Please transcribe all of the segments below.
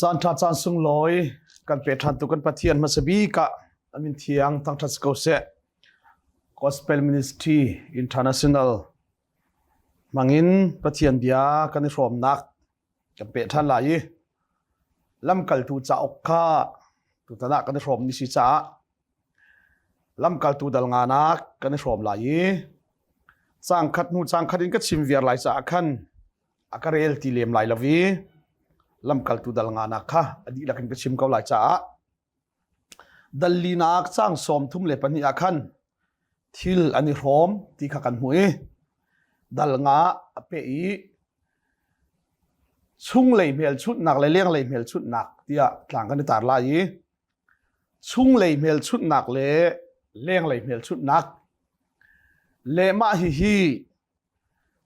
Caan ṭha caan sunglawi kan pe ṭhan tu kan Pathian hmasa bik ah a min thiang thangṭhat si ko seh. Gospel Ministry International hmangin Pathian bia kan i hrawmnak kan peh ṭhan lai i lamkaltu cauk kha tutan ah kan i hrawm ni si caah lamkaltu dal nganak kan i hrawm lai i cang khat hnu cang khat in ka chim viar lai caah khan a ka rel ti lem lai lo i lamkaltu dal nganak kha a dihlak in ka chim ko lai caah dal linak cang 32 ah khan thil an i hrawm ti kha kan hmuh i dal nga a peh i chunglei hmelchunhnak le lenglei hmelchunhnak tiah tlang kan i tar lai i chunglei hmelchunhnak le lenglei hmelchunhnak le mah hihi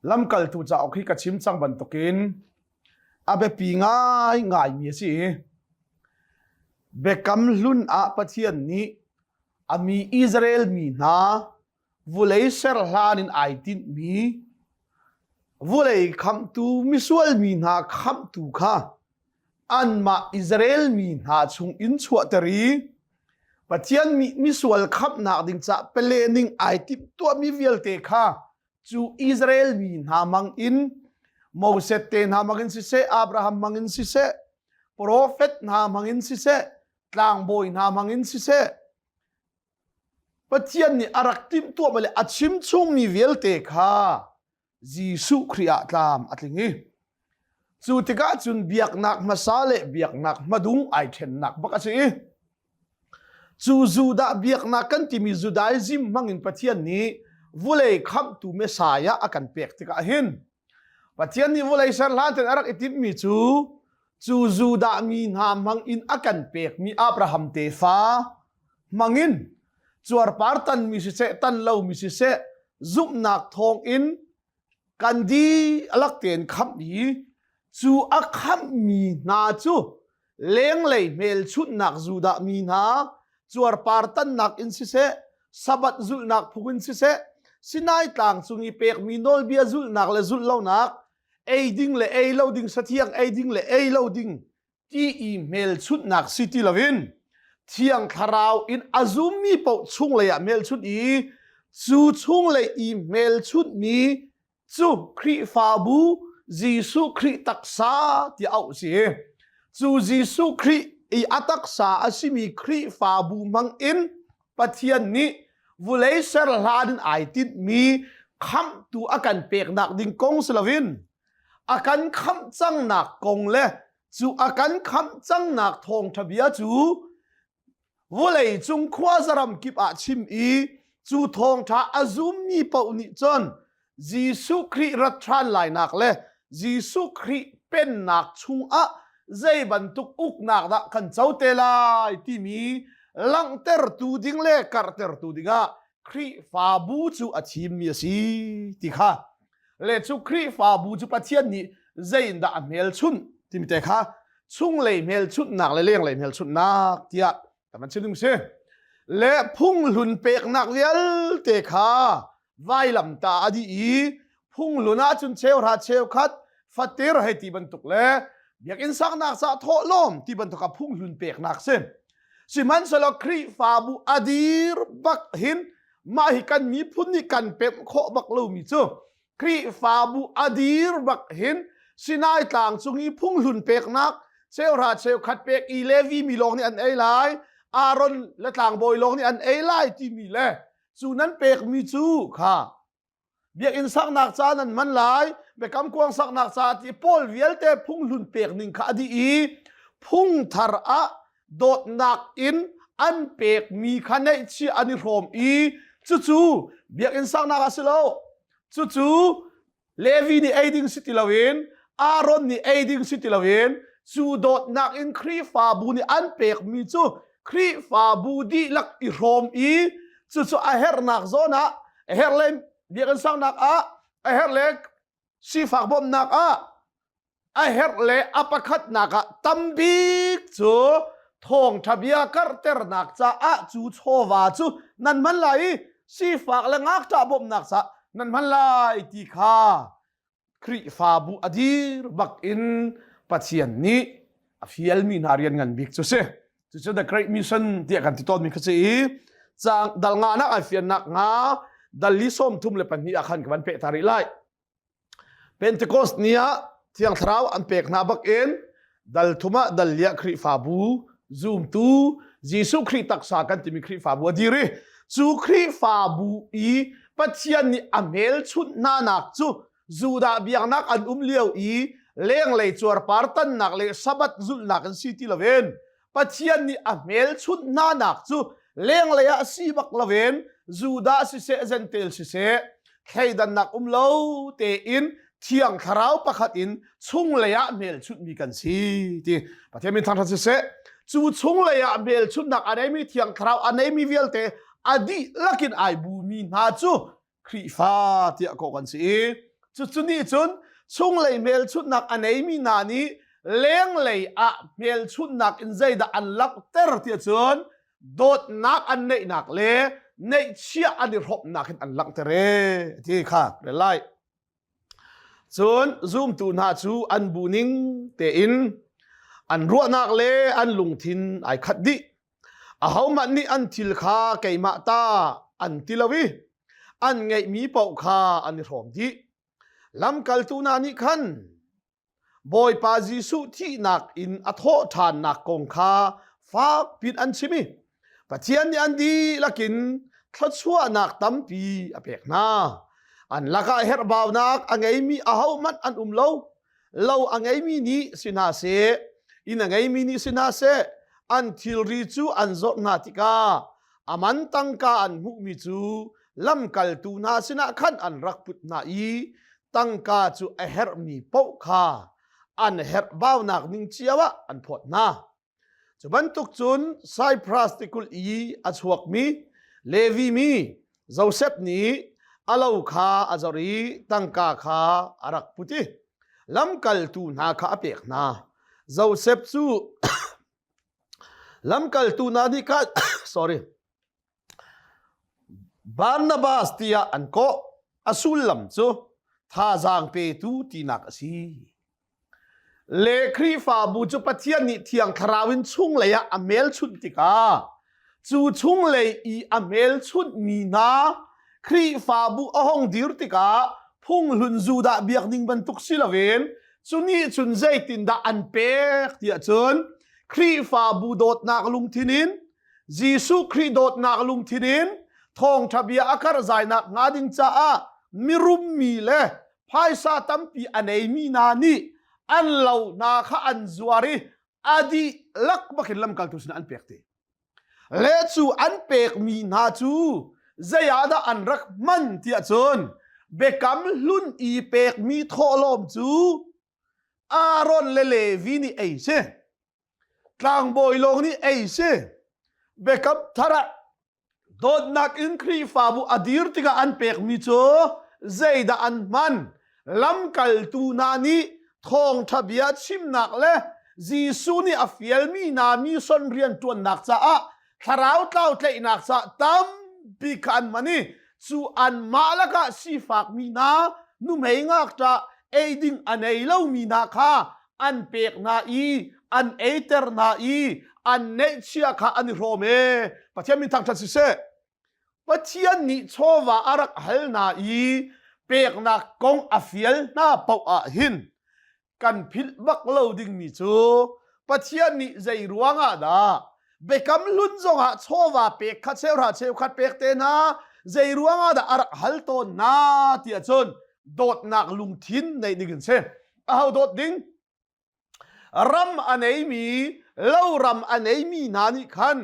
Lamkaltu cauk hi ka chim cang bantukin a biapi ngaingaimi a si. Biakam hlun ah Pathian nih a mi Israel mi hna vulei ser hlan in ai tinhmi vulei khamhtu misual mi hna khamhtu kha anmah Israel mi hna chung in chuahter i Pathian mi misual khamhnak ding ca pele ning ai timh tuahmi vialte kha cu Israel mi hna mang in Moses te hna mang in siseh Abraham mang in siseh profet hna mang in siseh tlangbawi hna mang in siseh Pathian nih a rak timhtuah le a chim chungmi vialte kha Jesuh Khrih ah tlam a tling i cu tikah cun biaknak hmasa le biaknak hmadung ai ṭhennak bak a si i Cu Judah biaknak kan timi Judaism hmangin Pathian nih vulei khamhtu Messiah a kan pek tikah hin Pathian nih vulei ser hlan ten a rak i timhmi cu cu Judah mi hna hmangin a kan pekmi Abraham tefa hmangin cuarpar tanmi siseh tan lomi siseh zumhnak thawngin kan dihlak tein khamh i cu a khamhmi hna cu lenglei hmelchunhnak Judah mi hna cuarpar tannak in siseh Sabbath zulhnak phung in siseh Sinai tlang cung i pekmi nawlbia zulhnak le zulh lonak ei ding le ei lo ding sathiang ei ding le ei lo ding ti i hmelchunhnak si ti loin thiang thlarau in a zummi paoh chunglei ah hmelchunh i cu chunglei i hmelchunhmi cu Khrihfabu Jesuh Khrih taksa tiah auh si. Cu Jesuh Khrih i a taksa a simi Khrihfabu hmang in Pathian nih vulei ser hlan in ai tinhmi khamhtu a kan peknak ding kong si loin a kan khamh cangnak kong le cu a kan khamh cangnak thawngṭha bia cu vawlei cung khuazaram kip ah chim i cu thawngṭha a zummi paoh nih cun Jesuh Khrih rat ṭhan lainak le Jesuh Khrih pennak chungah zei bantuk uknak dah kan co te lai timi langhtertu ding le karhtertu dingah Khrihfabu cu a thimmi a si ti kha le cu Khrihfabu cu Pathian nih zeiindah a hmelchunh timi te kha chunglei hmelchunhnak le lenglei hmelchunhnak tiah kan van chim ding si le phunghlun peknak vialte kha vailamta a dih i phunghlun ahcun cheuhra cheukhat fatir hei ti bantuk le biakinn saknak ca thawhlawm ti bantuk a phunghlun peknak si sihmanhsehlaw Khrihfabu a dir bak hin mah hi kan miphun nih kan pemh khawh bak lomi cu Khrihfabu a dir bak hin Sinai tlang cung i phunghlun peknak cheuhra cheukhat pek i Levi mi lawng nih an ei lai Aaron le tlangbawi lawng nih an ei lai timi le cu nan pekmi cu kha biakinn saknak ca nan hman lai biakam kuang saknak ca ti paul vialte phunghlun pek ning kha a dih i phungthar ah dawtnak in an pekmi kha neihchih an i hrawm i cucu biakinn saknak ah si lo cucu Levi nih ei ding si ti loin Aaron nih ei ding si ti loin cu dawtnak in Khrihfabu nih an pekmi cu Khrihfabu dihlak i hrawm i cucu a herhnak zawn ah a herh le biakinn saknak ah a herh le sifak bawmhnak ah a herh le a pakhatnak ah tambik cu thawngṭha bia karhternak caah cu chawva cu nan hman lai i sifak le ngakṭah bawmhnak caah nan hman lai ti kha Khrihfabu a dir bak in Pathian nih a A fialmi hna rian ngan bik cu si. Cucu the Great Mission tiah kan ti tawnmi kha si i caang dal nga nak ai fiannak nga dal li 32 ah khan ka van peh ta rih lai. Pentecost ni ah Thiang Thlarau an pek hna bak in dal thum ah dal liah Khrihfabu zumtu Jesuh Khrih taksa kan timi Khrihfabu a dir i cu Khrihfabu i Pathian nih a hmelchunh hna nak cu Judah biaknak an um lio i lenglei cuarpar tannak le Sabbath zulhnak an si ti loin Pathian nih a hmelchunh hna nak cu lenglei ah si bak loin Judah siseh Gentile siseh thleidannak um lo tein thiang thlarau pakhat in chunglei ah hmelchunhmi kan si ti Pathian min thangṭhat siseh cu chunglei ah hmelchunhnak a neimi thiang thlarau a neimi vialte a dihlak in ai bumi hna cu Khrihfa tiah kawh kan si i cucu nih cun chunglei hmelchunhnak a neimi hna nih lenglei ah hmelchunhnak in zeidah an langhter tiah cun dawtnak an neihnak le neihchiah an i hrawmnak in an langhter e ti kha rel lai. Cun zumtu hna cu an bu ning tein an ruahnak le an lungthin ai khat dih. Ahohmanh nih an thil kha keimah ta an ti lo i an ngeihmi paoh kha an i hrawm dih. Lamkaltu hna nih khan Bawipa Jesuh thihnak in a thawh ṭhannak kong kha fakpi in an chim i Pathian nih an dihlak in thluachuahnak tampi a pek hna. An lakah herhbaunak a ngeimi ahohmanh an um lo. Lo a ngeimi nih si hna seh, inn a ngeimi nih si hna seh, an thilri cu an zawrh hna tikah a man tangka an hmuhmi cu lamkaltu hna sinah khan an rak put hna i tangka cu a herhmi paoh kha an herhbaunak ning cio ah an phawt hna. Cu bantuk cun Saipras tikulh i a chuakmi Levi mi Josef nih a lo kha a zor i tangka kha a rak put i lamkaltu hna kha a pek hna. Josef cu lamkaltu hna nih khan sorry Barnabas tiah an kawh. A sullam cu thazaang petu tinak a si. Le Khrihfabu cu Pathian nih Thiang Thlarau in chunglei ah a hmelchunh tikah cu chunglei i a hmelchunhmi hna Khrihfabu a hong dir tikah phunghlun Judah biak ning bantuk si loin cu nih cun zeitindah an pek tiah cun Khrihfabu dawtnak lungthin in Jesuh Khrih dawtnak lungthin in thawngṭha bia a karhzainak hnga ding caah mirummi le phaisa tampi a neimi hna nih an lo hna kha an zuar i a dihlak bakin lamkaltu sinah an pek te. Le cu an pekmi hna cu zei ah dah an rak hman tiah cun biakam hlun i pekmi thawhlawm cu Aaron le Levi nih ei si. Tlangbawi lawng nih ei si. Biakam thar ah Dawtnak in Khrihfabu a dir tikah an pekmi cu zeidah an hman? Lamkaltu hna nih thawngṭha bia chimnak le Jesuh nih a fialmi hna mission rianṭuannak caah thlarau tlau tlaihnak caah tampi kha an hman i cu anmah lakah sifakmi hna nuhmei ngakṭah ei ding a nei lomi hna kha an pek hna i an eiter hna i an neihchia kha an i hrawm e Pathian min thangṭhat siseh Pathian nih chawva a rak hal hna i peknak kong a fial hna paoh ah hin kan philh bak lo dingmi cu Pathian nih zei ruang ah dah biakam hlun zongah chawva pek kha cheuhra cheukhat pek te hna zei ruang ah dah a rak hal tawn hna tiah cun dawtnak lungthin neih ding in si aho dawt ding ram a neimi loram a neimi hna nih khan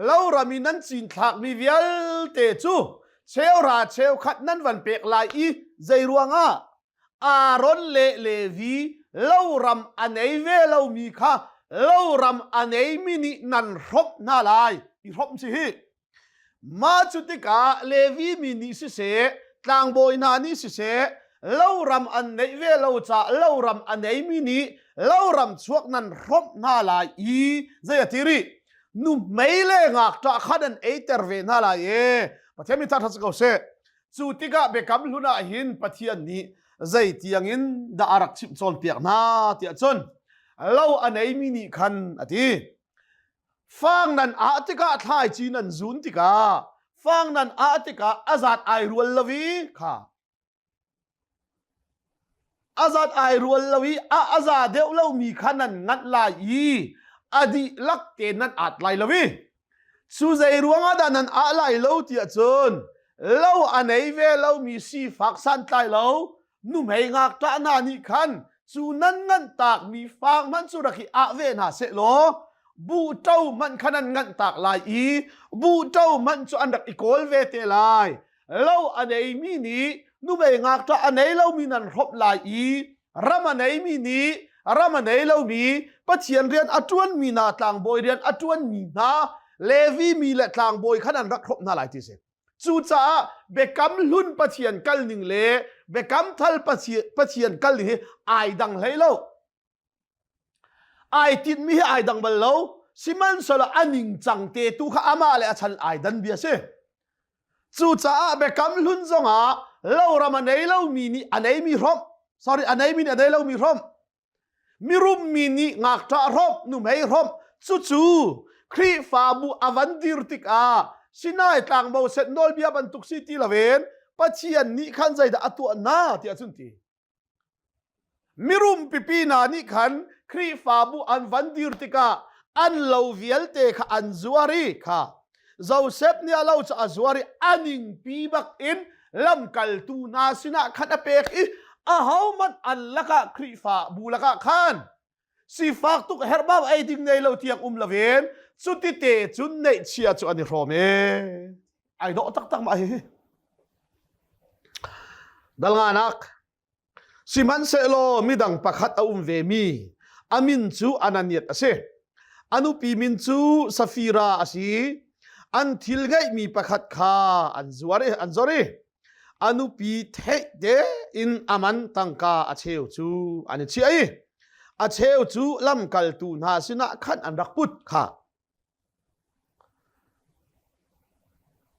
loram i nan cinthlakmi vialte cu cheuhra cheukhat nan van pek lai i zei ruangah Aaron le Levi loram a nei ve lomi kha loram a neimi nih nan hrawmh hna lai i hrawmh si hi Mah cu tikah Levi mi nih siseh, tlangbawi hna nih siseh, loram an neih ve lo caah loram a neimi nih loram chuak nan hrawmh hna lai i zei a ti rih nuhmei le ngakṭah kha nan eiter ve hna lai e Pathian min thangṭhat si ko seh cu tikah biakam hlun ah hin Pathian nih zei tiangin dah a rak chimh cawnpiak hna tiah cun. Lo a neimi nih khan a ti. Fang nan ah tikah thlaici nan zun tikah fang nan ah tikah a zat ai rual lo i kha A zat ai rual lo i a a za deuh lomi kha nan nganh lai i a dihlak te nan at lai lo i cu zei ruangah dah nan ah lai lo tiah cun lo a nei ve lomi sifak santlai lo nuhmei ngakṭah hna nih khan cu nan nganh takmi fang hmanh cu rak i ah ve hna seh law buhṭo hmanh kha nan nganh tak lai i buhṭo hmanh cu an rak i kawl ve te lai. Lo a neimi nih numei ngakṭah a nei lomi nan hrawmh lai i ram a neimi nih ram a nei lomi Pathian rian a ṭuanmi hna tlangbawi rian a ṭuanmi hna Levi mi le tlangbawi kha nan rak hrawmh hna lai ti si. Cucaah biakam hlun Pathian kal ning le biakam thal Pathian kal ning hi ai dang hlei lo. Ai tinhmi hi ai dang bal lo. Sihmanhsehlaw a ningcang te tu kha amah le a chan ai dan bia si. Cucaah biakam hlun zongah loram a nei lomi nih a neimi hrawmh, sorry, a neimi nih a nei lomi hrawmh, mirum mi nih ngakṭah hrawmh, nuhmei hrawmh, cucu Khrihfabu a van dir tikah Sinai tlangbo set nawlbia bantuk si ti loin Pathian nih khan zeidah a tuah na tiah cun ti. Mirum pipi hna nih khan Khrihfabu an van dir tikah an lo vialte kha an zuar i kha Joseph nih a lo cu a zuar i a ningpi bak in lamkaltu hna sinah khan a pek i ahohmanh an lakah Khrihfabu lakah khan sifak tuk herhbau ei ding nei lo tiang um loin cuti te cun neihchia cu an i hrawm e ai dawh taktak mah hi dal nganak sihmanhsehlaw midang pakhat a um ve mi a min cu Ananias a si a nupi min cu Safira a si an thil ngeihmi pakhat kha an zuar i an zor i a nupi theih tein a man tangka a cheu cu an i chiah i a cheu cu lamkaltu hna sinah khan an rak put kha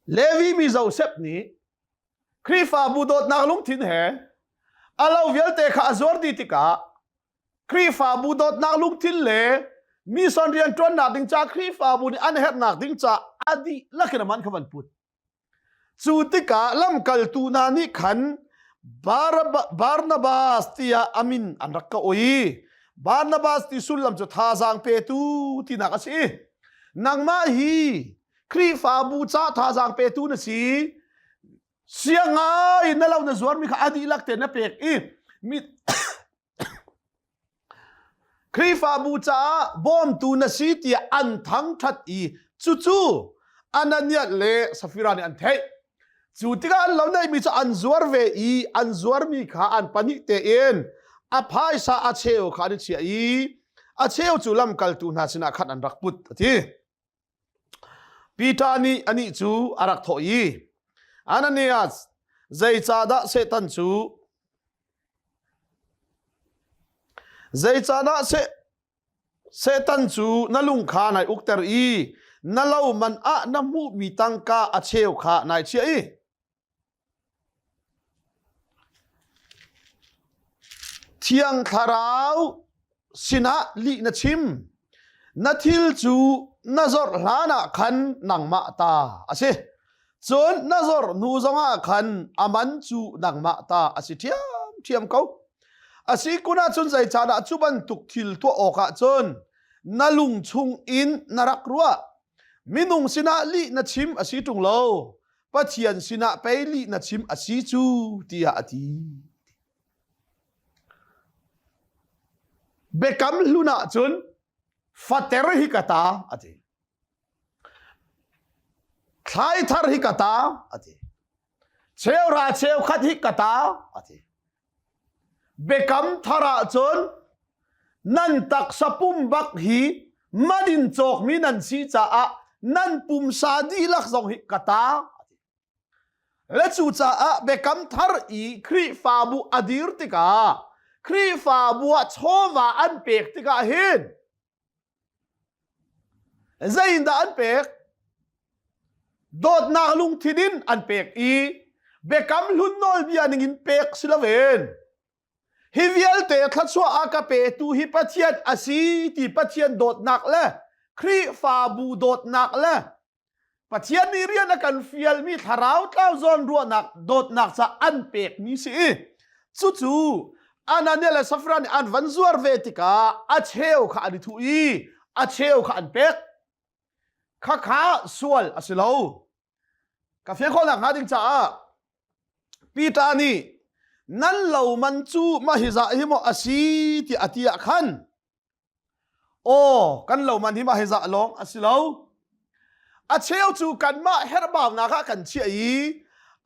Levi mi Joseph nih Khrihfabu dawtnak lungthin he a lo vialte kha a zuar dih tikah Khrihfabu dawtnak lungthin le mission rian ṭuannak ding ca Khrihfabu nih an herhnak ding ca a dihlak in a man kha van put. Cu tikah lamkaltu hna nih khan Barnabas tiah a min an rak ka oi. Barnabas ti sullam cu thazaang petu tinak a si. Nangmah hi Khrihfabu ca thazaang petu na si. Siangai na lo na zuarmi kha a dihlak te na pek i mi Khrihfabu caah bawmtu na si tiah an thangṭhat i cucu Ananias le Safira nih an theih. Cu tikah an lo neihmi cu an zuar ve i an zuarmi kha an pahnih tein a phaisa a cheu kha an i chiah i a cheu cu lamkaltu hna sinah khan an rak put a ti. Peter nih anih cu a rak thawh i, Ananias, zeicahdah Satan cu zeicahdah Satan cu na lung kha nai ukter i na lo man ah na hmuhmi tangka a cheu kha nai chiah i Thiang Thlarau sinah lih na chim. Na thil cu na zorh hlanah khan nangmah ta a si. Cun na zorh hnu zongah khan a man cu nangmah ta a si ṭhiamṭhiam ko. A si kun ahcun zeicahdah cu bantuk thil tuah awkah cun na lung chungin na rak ruah? Minung sinah lih na chim a si ṭung lo. Pathian sinah pei lih na chim a si cu tiah a ti. Biakam hlun ah cun fater hi ka ta a ti. Thlai thar hi ka ta a ti. Cheuhra cheukhat hi ka ta a ti. Biakam thar ah cun nan taksa pum bak hi man in cawkmi nan si caah nan pumsa dihlak zong hi ka ta. Le cucaah biakam thar i Khrihfabu a dir tikah Khrihfabu ah chawva an pek tikah hin Zeiindah an pek? Dawtnak lungthin in an pek i biakam hlun nawlbia ningin pek si loin Hi vialte thluachuah a ka petu hi Pathian a si ti Pathian dawtnak le Khrihfabu dawtnak le Pathian nih rian a kan fialmi thlarau tlau zawn ruahnak dawtnak ca an pekmi si i cucu Ananias le Safira nih an van zuar ve tikah a cheu kha an i thuh i a cheu kha an pek. Khakha sual a si lo. Ka fian khawhnak hnga ding caah Peter nih nan lo man cu mah hi zah hi maw a si tiah a ti ah khan Aw, kan lo man hi mah hi zah lawng a si lo. A cheu cu kanmah herhbaunak ah kan chiah i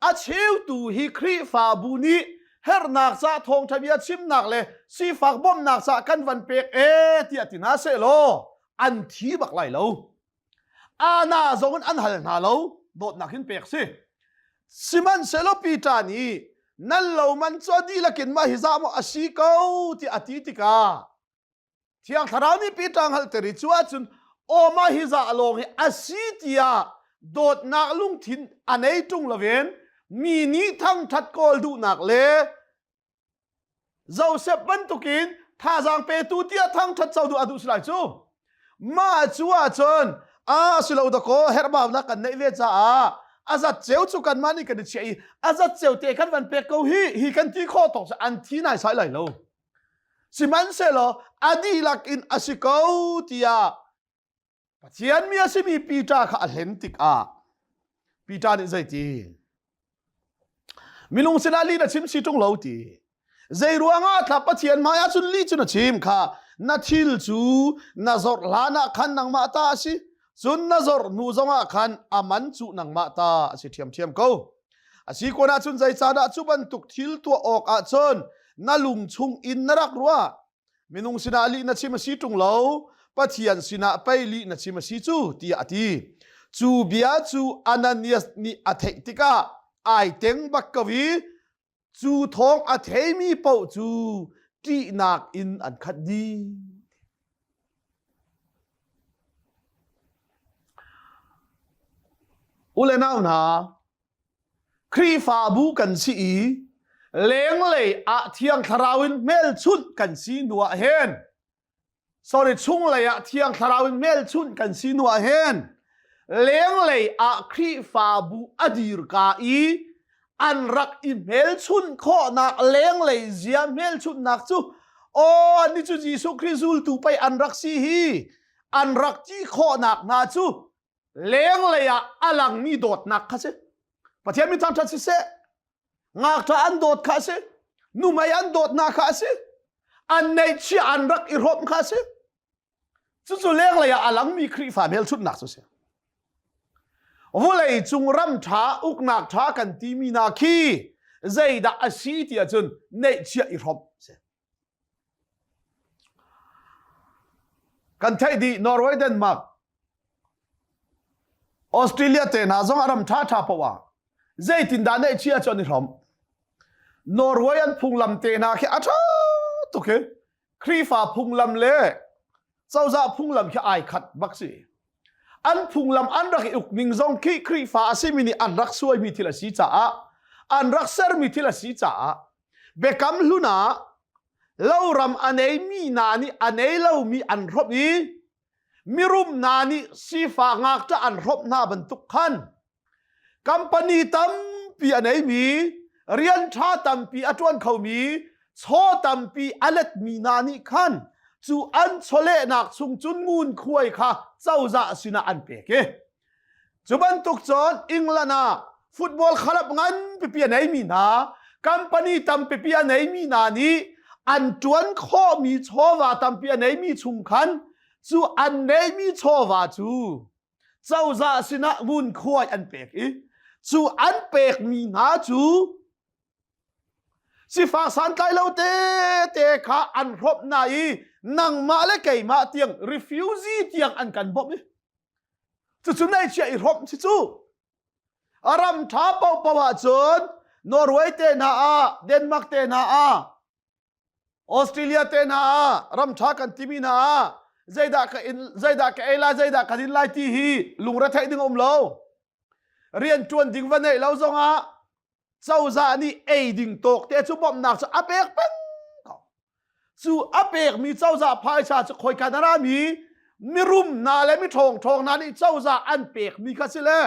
a cheu tu hi Khrihfabu nih herhnak ca thawngṭha bia chimnak le sifak bawmhnak ca kan van pek e tiah ti hna seh law an thi bak lai lo. Ana zong in an hal hna lo, dawtnak in pek si. Sihmanhsehlaw Peter nih nan lo man cu a dihlak in mah hi zah maw a si ko tiah a ti tikah Thiang Thlarau nih Peter hngalhter i cu ahcun aw mah hi zah lawng hi a si tiah dawtnak lungthin a nei ṭung loin mi nih thangṭhat kawl duhnak le Joseph bantukin thazaang petu tiah thangṭhat co duh a duh si lai cu. Mah cu ahcun a si lo dakaw herhbaunak kan neih ve caah a zat ceu cu kanmah nih kan i chiah i a zat ceu te kan van pek ko hi hi kan ti khawh tawk an thi nai sai lai lo. Sihmanhsehlaw a dihlak in a si ko tiah Pathian mi a simi Peter kha a hlen tikah Peter nih zeiti minung sinah lih na chim si ṭung lo ti zei ruangah thla Pathian hmai ah cun lih cu na chim kha na thil cu na zorh hlan ah khan nangmah ta a si cun na zorh hnu zongah khan a man cu nangmah ta a si ṭhiamṭhiam ko A si kun ahcun zeicahdah cu bantuk thil tuah awk ahcun na lung chung in na rak ruah? Minung sinah lih na chim a si ṭung lo, Pathian sinah pei lih na chim a si cu, tiah a ti. Cu bia cu Ananias nih a theih tikah ai teng bak ko i cu thawng a theimi paoh cu ṭihnak in an khat dih. U le nau hna, Khrihfabu kan si i lenglei ah Thiang Thlarau in hmelchunh kan si hnu ah hin sorry chunglei ah Thiang Thlarau in hmelchunh kan si hnu ah hin lenglei ah Khrihfabu a dirka i an rak i hmelchunh khawhnak lenglei zia hmelchunhnak cu aw ni cu Jesuh Khrih zultu pei an rak si hi an rak ti khawhnak hna cu lenglei ah a langmi dawtnak kha si Pathian mi thangṭhat siseh ngakṭha an dawt kha a si numei an dawtnak kha a si an neihchiah an rak i hrawmh kha a si Cucu lenglei ah a langmi Khrihfa hmelchunhnak cu a si. Vawlei cung ram ṭha, uknak ṭha kan timi hna khi zeidah a si ti ahcun neihchiah i hrawmh a si. Kan theih dih Norway, Denmark, Australia te hna zong a ram ṭha ṭha poah ah zeitindah neihchiah cu an i hrawmh. Norway an phunglam te hna khi a ṭha tuk hi. Khrihfa phunglam le cozah phunglam khi ai khat bak si. An phunglam an rak i uk ning zong khi Khrihfa a simi nih an rak suaimi thil a si caah an rak sermi thil a si caah biakam hlun ah loram a neimi hna nih a nei lomi an hrawmh i mirum hna nih sifak ngakṭah an hrawmh hna bantuk khan Company tampi a neimi, rian ṭha tampi a ṭuan khomi, chaw tampi a letmi hna nih khan cu an chawlehnak chung cun ngunkhuai kha cozah sinah an pek i cu bantuk cun England ah football club ngan pipi a neimi hna, company tampipi a neimi hna nih an ṭuan khawhmi chawva tampi a neimi chung khan cu an neimi chawva cu cozah sinah ngunkhuai an pek i cu an pekmi hna cu sifak santlai lo te te kha an hrawmh hna i nangmah le keimah tiang refugee tiang an kan bawmh i cucu neihchiah i hrawmh si cu a ram ṭha paohpaoh ahcun Norway te hna ah Denmark te hna ah Australia te hna ah ram ṭha kan timi hna ah zeidah ka in zeidah ka ei lai zeidah ka din lai ti hi lungretheih ding um lo rian ṭuan ding va neih lo zongah cozah nih ei ding tawk te cu bawmhnak cu a pek peng ko. Cu a pekmi cozah phaisa cu khoika na rami mirum hna le mi ṭhawng hna nih cozah an pekmi kha si le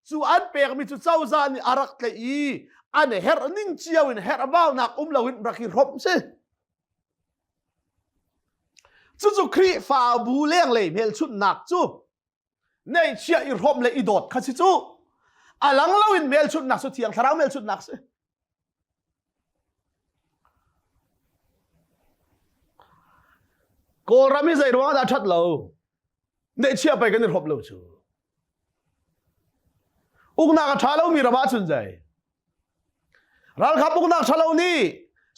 cu an pekmi cu cozah nih a rak tlaih i an herh ning cio in herh baunak um loin rak i hrawmh si. Cucu Khrihfabu lenglei hmelchunhnak cu neihchiah i hrawmh le i dawt kha si cu. A lang loin hmelchunhnak cu Thiang Thlarau hmelchunhnak si. Kawlram hi zei ruang dah ṭhat lo? Neihchiah pei kan i hrawmh lo cu. Uknak a ṭha lomi ram ahcun zei? Ralkap uknak ṭhalo nih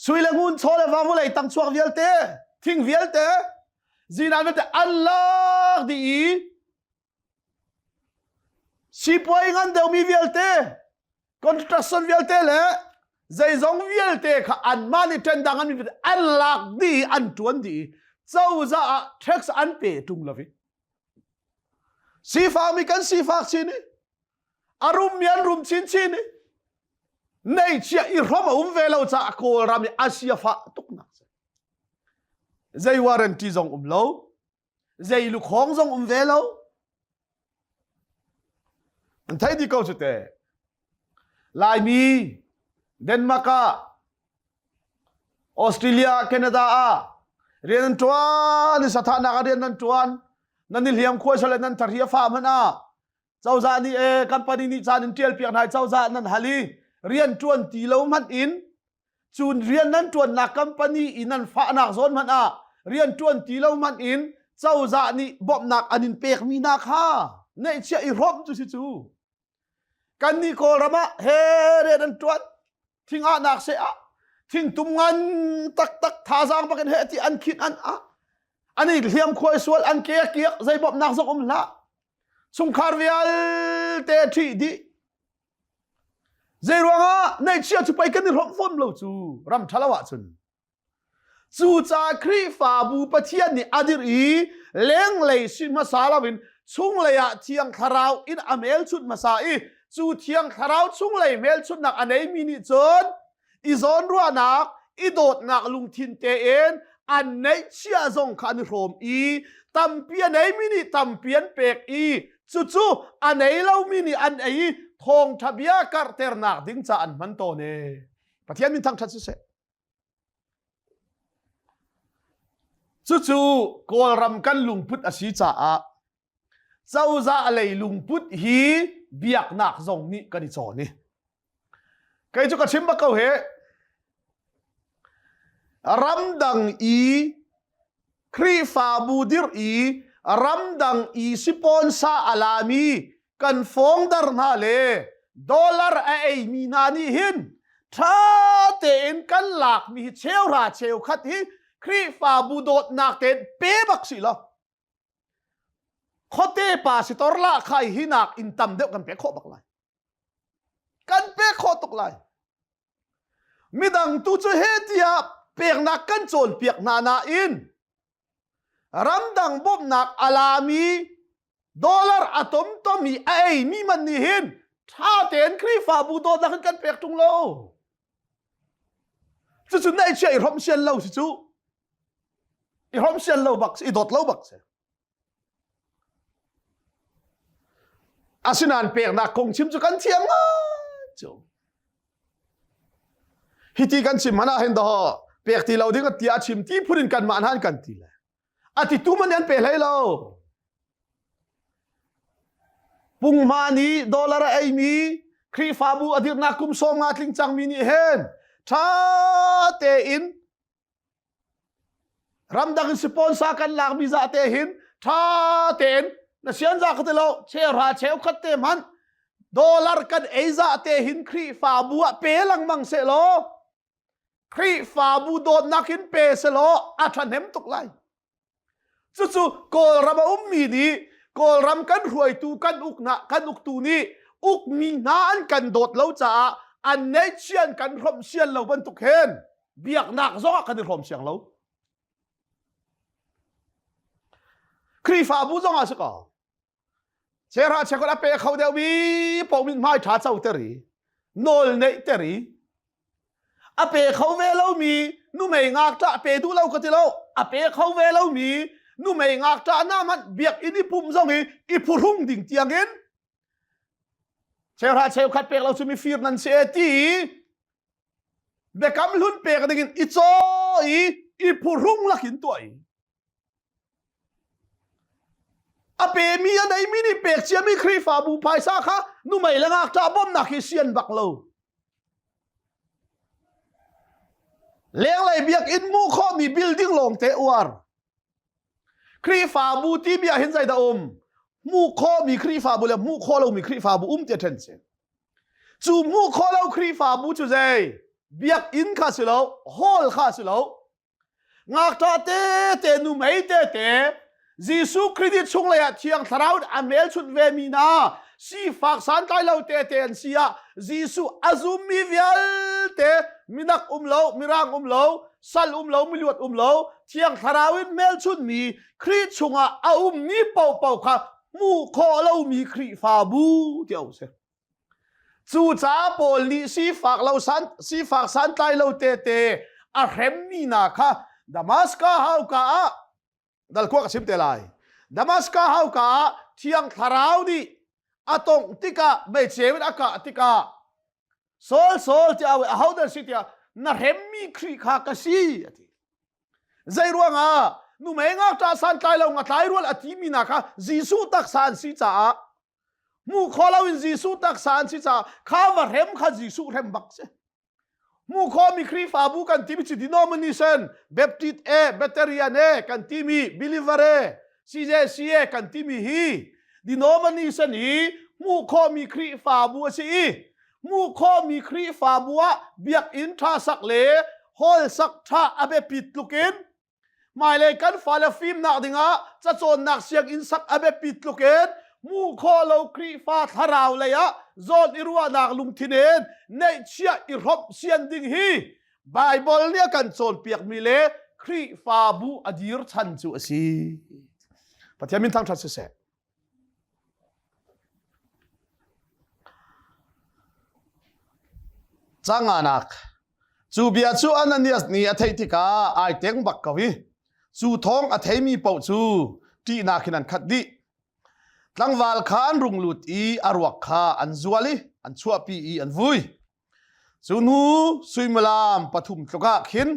sui le ngun chaw le va vawlei tang chuak vialte, thing vialte, zinan vialte an lak dih i sipuai ngan deuhmi vialte, construction vialte le zeizong vialte kha anmah nih ṭendang an an lak dih i an ṭuan dih i cozah ah tax an pe ṭung lo i sifakmi kan sifak chin i a rummi an rum chinchin i neihchiah i hrom a um ve lo caah Kawlram i Asia fah tuknak si. Zei warranty zong um lo, zei lukhawng zong um ve lo. An thei di ko cu te. Laimi Denmark ah Australia, Canada ah rian an ṭuan i sathahnak ah rian nan ṭuan nan i hliam khuai sale nan thari a fa hmanh ah cozah nih e company nih caan in ṭial piak hna cozah nan hal i rian ṭuan ti lo hmanh in cun rian nan ṭuannak company i nan fahnak zawn hmanh ah rian ṭuan ti lo hmanh in cozah nih bawmhnak an in pekmi hna kha neihchiah i hrawmh cu si cu kannih Kawlram ah he rian an ṭuan thingahnak seh ah thingtum ngan taktak thazaang bakin he ti an khit an ah an i hliam khuai sual an ke kiak zei bawmhnak zong um hlah chungkhar vialte ṭhih dih zei ruangah neihchia cu pei kan i hrawmh fawn lo cu ram ṭhalo ahcun cucaah Khrihfabu Pathian nih a dirh i lenglei si hmasa loin chunglei ah Thiang Thlarau in a hmelchunh hmasa i cu Thiang Thlarau chunglei hmelchunhnak a neimi nih cun i zawnruahnak i dawtnak lungthin tein an neihchiah zong kha an i hrawm i tampi a neimi nih tampi an pek i cucu a nei lomi nih an ei i thawngṭha bia karhternak ding ca an hman tawn e Pathian min thangṭhat siseh cucu Kawlram kan lungput a si caah cozah lei lungput hi biaknak zong nih kan i cawn i kei cu ka chim bak ko he ramdang i Khrihfabu dirh i ramdang i sipawnsa a lami kan fawngdar hna le dollar a eimi hna nih hin ṭha tein kan lakmi hi cheuhra cheukhat hi Khrihfabu dawtnak tein pe bak si law Khuate pa sitor lah khai hi nak in tam deuh kan pek khawh bak lai. Kan pek khawh tuk lai. Midang tu cu he tiah peknak kan cawnpiak hna nain ramdang bawmhnak a lami dollar a tomtom i a eimi man nih hin ṭha tein Khrihfabu dawtnak in kan pek ṭung lo. Cucu neihchiah i hrawmh sian lo si cu. I hrawmh sian lo bak si, i dawt lo bak si. Asinain peknak kong chim cu kan thiam ngai cu. Hiti kan chim hmanh ah hin daw pek ti lo ding tiah chim ti phun in kanmah hna kan ti le. A ti tu man an pe hlei lo. Punghma nih dollar a eimi Khrihfabu a dirnak kum sawm nga tling cangmi nih hin ṭha tein ramdang in sponsor kan lakmi za te hin ṭha tein na sian za ka ti lo cheuhra cheukhat te hmanh dollar kan ei za te hin Khrihfabu ah pe lengmang seh law Khrihfabu dawtnak in pe seh law a ṭhahnem tuk lai. Cucu Kawlram a ummi nih Kawlram kan hruaitu kan ukna kan uktu nih ukmi hna an kan dawt lo caah an neihchian kan hrawmh sian lo bantuk hin biaknak zong ah kan i hrawm siang lo. Khrihfabu zong ah si ko. Chera chekot a pe kho deuhmi paoh min hmai ṭha co ter i nawl neih ter i a pe kho ve lomi Numei ngakṭah pe duh lo ka ti lo. A pe kho ve lomi numei ngakṭah na hmanh biakinn i pumh zong i i phuhrung ding tiangin cheuhra cheukhat pek lo cu mifir nan si e ti i biakam hlun pek dingin i caw i i phuhrung lakin tuah i a pemi a neimi nih pek ciami Khrihfabu phaisa kha numei le ngakṭah bawmhnak hi sian bak lo. Lenglei biakinn hmuh khawhmi building lawngte uar. Khrihfabu ti bia hin zeidah um? Hmuh khawhmi Khrihfabu le hmuh khawh lomi Khrihfabu um ti a ṭhen si. Cu hmuh khawh lo Khrihfabu cu zei? Biakinn kha si lo, hall kha si lo, Ngakṭah tete numei tete Jesuh Khrih nih chunglei ah Thiang Thlarau a hmelchunh vemi hna sifak santlai lo tete an si ah Jesuh a zummi vialte minak um lo, mirang um lo, sal um lo, miluat um lo, Thiang Thlarau in hmelchunhmi Khrih chungah a ummi paohpaoh kha hmuh khawh lomi Khrihfabu ti a si. Cucaah Paul nih sifak lo san, sifak santlai lo tete a hremmi hna kha Damaska hauka ah dal khua ka chim te lai. Damaska hauka ah Thiang Thlarau nih a tongh tikah meiceu in a kah tikah Saul Saul tiah aho dah si tiah na hremmi Khrih kha ka si a ti. Zei ruangah numei ngakṭah santlai lo ngatlai rual a timi hna kha Jesuh taksa an si caah Hmuh khawh loin Jesuh taksa an si caah kha va hrem kha Jesuh hrem bak si. Hmuh khawhmi Khrihfabu kan timi cu denomination, Baptist e, Presbyterian e kan timi, believer e, CJC e kan timi hi denomination hi hmuh khawhmi Khrihfabu a si i hmuh khawhmi Khrihfabu ah biakinn ṭha sak le hall sak ṭha a biapit tluk in Hmailei kan fale fimnak dingah cacawnnak sianginn sak a biapit tluk in hmuh khawh lo Khrihfa thlarau lei ah zawn i ruahnak lungthin in neihchiah i hrawmh sian ding hi Baibal nih a kan cawnpiakmi le Khrihfabu a dir chan cu a si. Pathian min thangṭhat siseh. Canganak Cu bia cu Ananias nih a theih tikah ai teng bak ko i cu thawng a theimi paoh cu ṭihnak in an khat dih. Tlangval kha an rung lut i a ruak kha an zual i an chuahpi i an vui. Cu hnu suimilam pathum tluk ah khin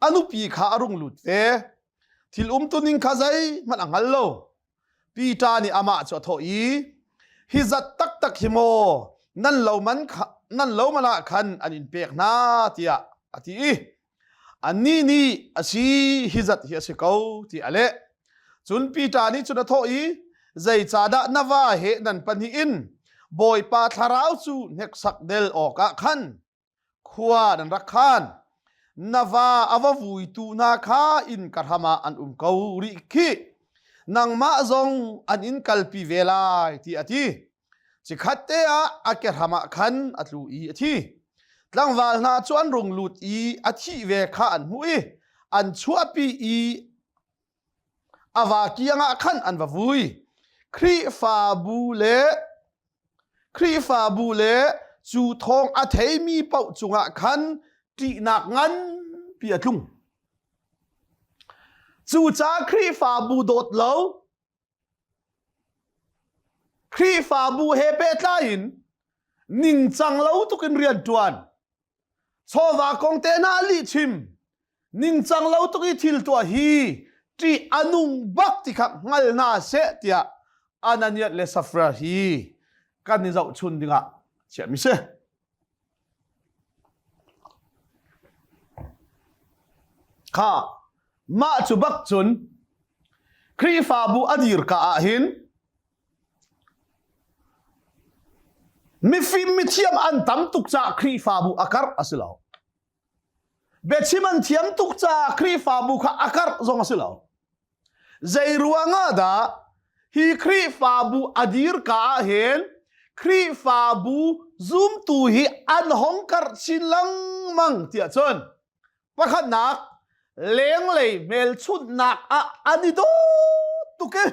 a nupi kha a rung lut ve. Thil umtuning kha zeihmanh a hngal lo. Peter nih amah cu a thawh i, Hi zat taktak hi maw nan lo man kha, nan lo man ah khan an in pek hna tiah a ti i annih nih a si hi zat hi a si ko ti a leh. Cun Peter nih cun a thawh i, Zeicahdah na va he nan pahnih in Bawipa thlarau cu hneksak del awkah khan khua nan rak khan na va a va vuitu hna kha inn ka hram ah an um ko rih khih nangmah zong an in kalpi ve lai ti a ti cikhat te ah a ke hram ah khan a tlu i a thi tlangval hna cu an rung lut i a thih ve kha an hmuh i an chuahpi i a va kiang ah khan an va vui Khrihfabu le Khrihfabu le cu thawng a theimi paoh cungah khan ṭihnak nganpi a tlung. Cucaah Khrihfabu dawt lo, Khrihfabu he pehtlai in ningcang lo tuk in rian ṭuan, chawva kong te hna lihchim, ningcang lo tuk i thil tuah hi ṭih a nung bak ti kha hngal hna seh tiah Ananias le Safra hi kan i zohchun dingah chiahmi si. Kha mah cu bak cun Khrihfabu a dir ka ah hin mifim mithiam an tam tuk caah Khrihfabu a karh a si lo. Biachim an thiam tuk caah Khrihfabu kha a karh zong a si lo. Zei ruangah dah hi Khrihfabu a dir ka ah hin Khrihfabu zumtu hi an hong karh chin lengmang tiah cun pakhatnak lenglei hmelchunhnak ah an i dawt tuk i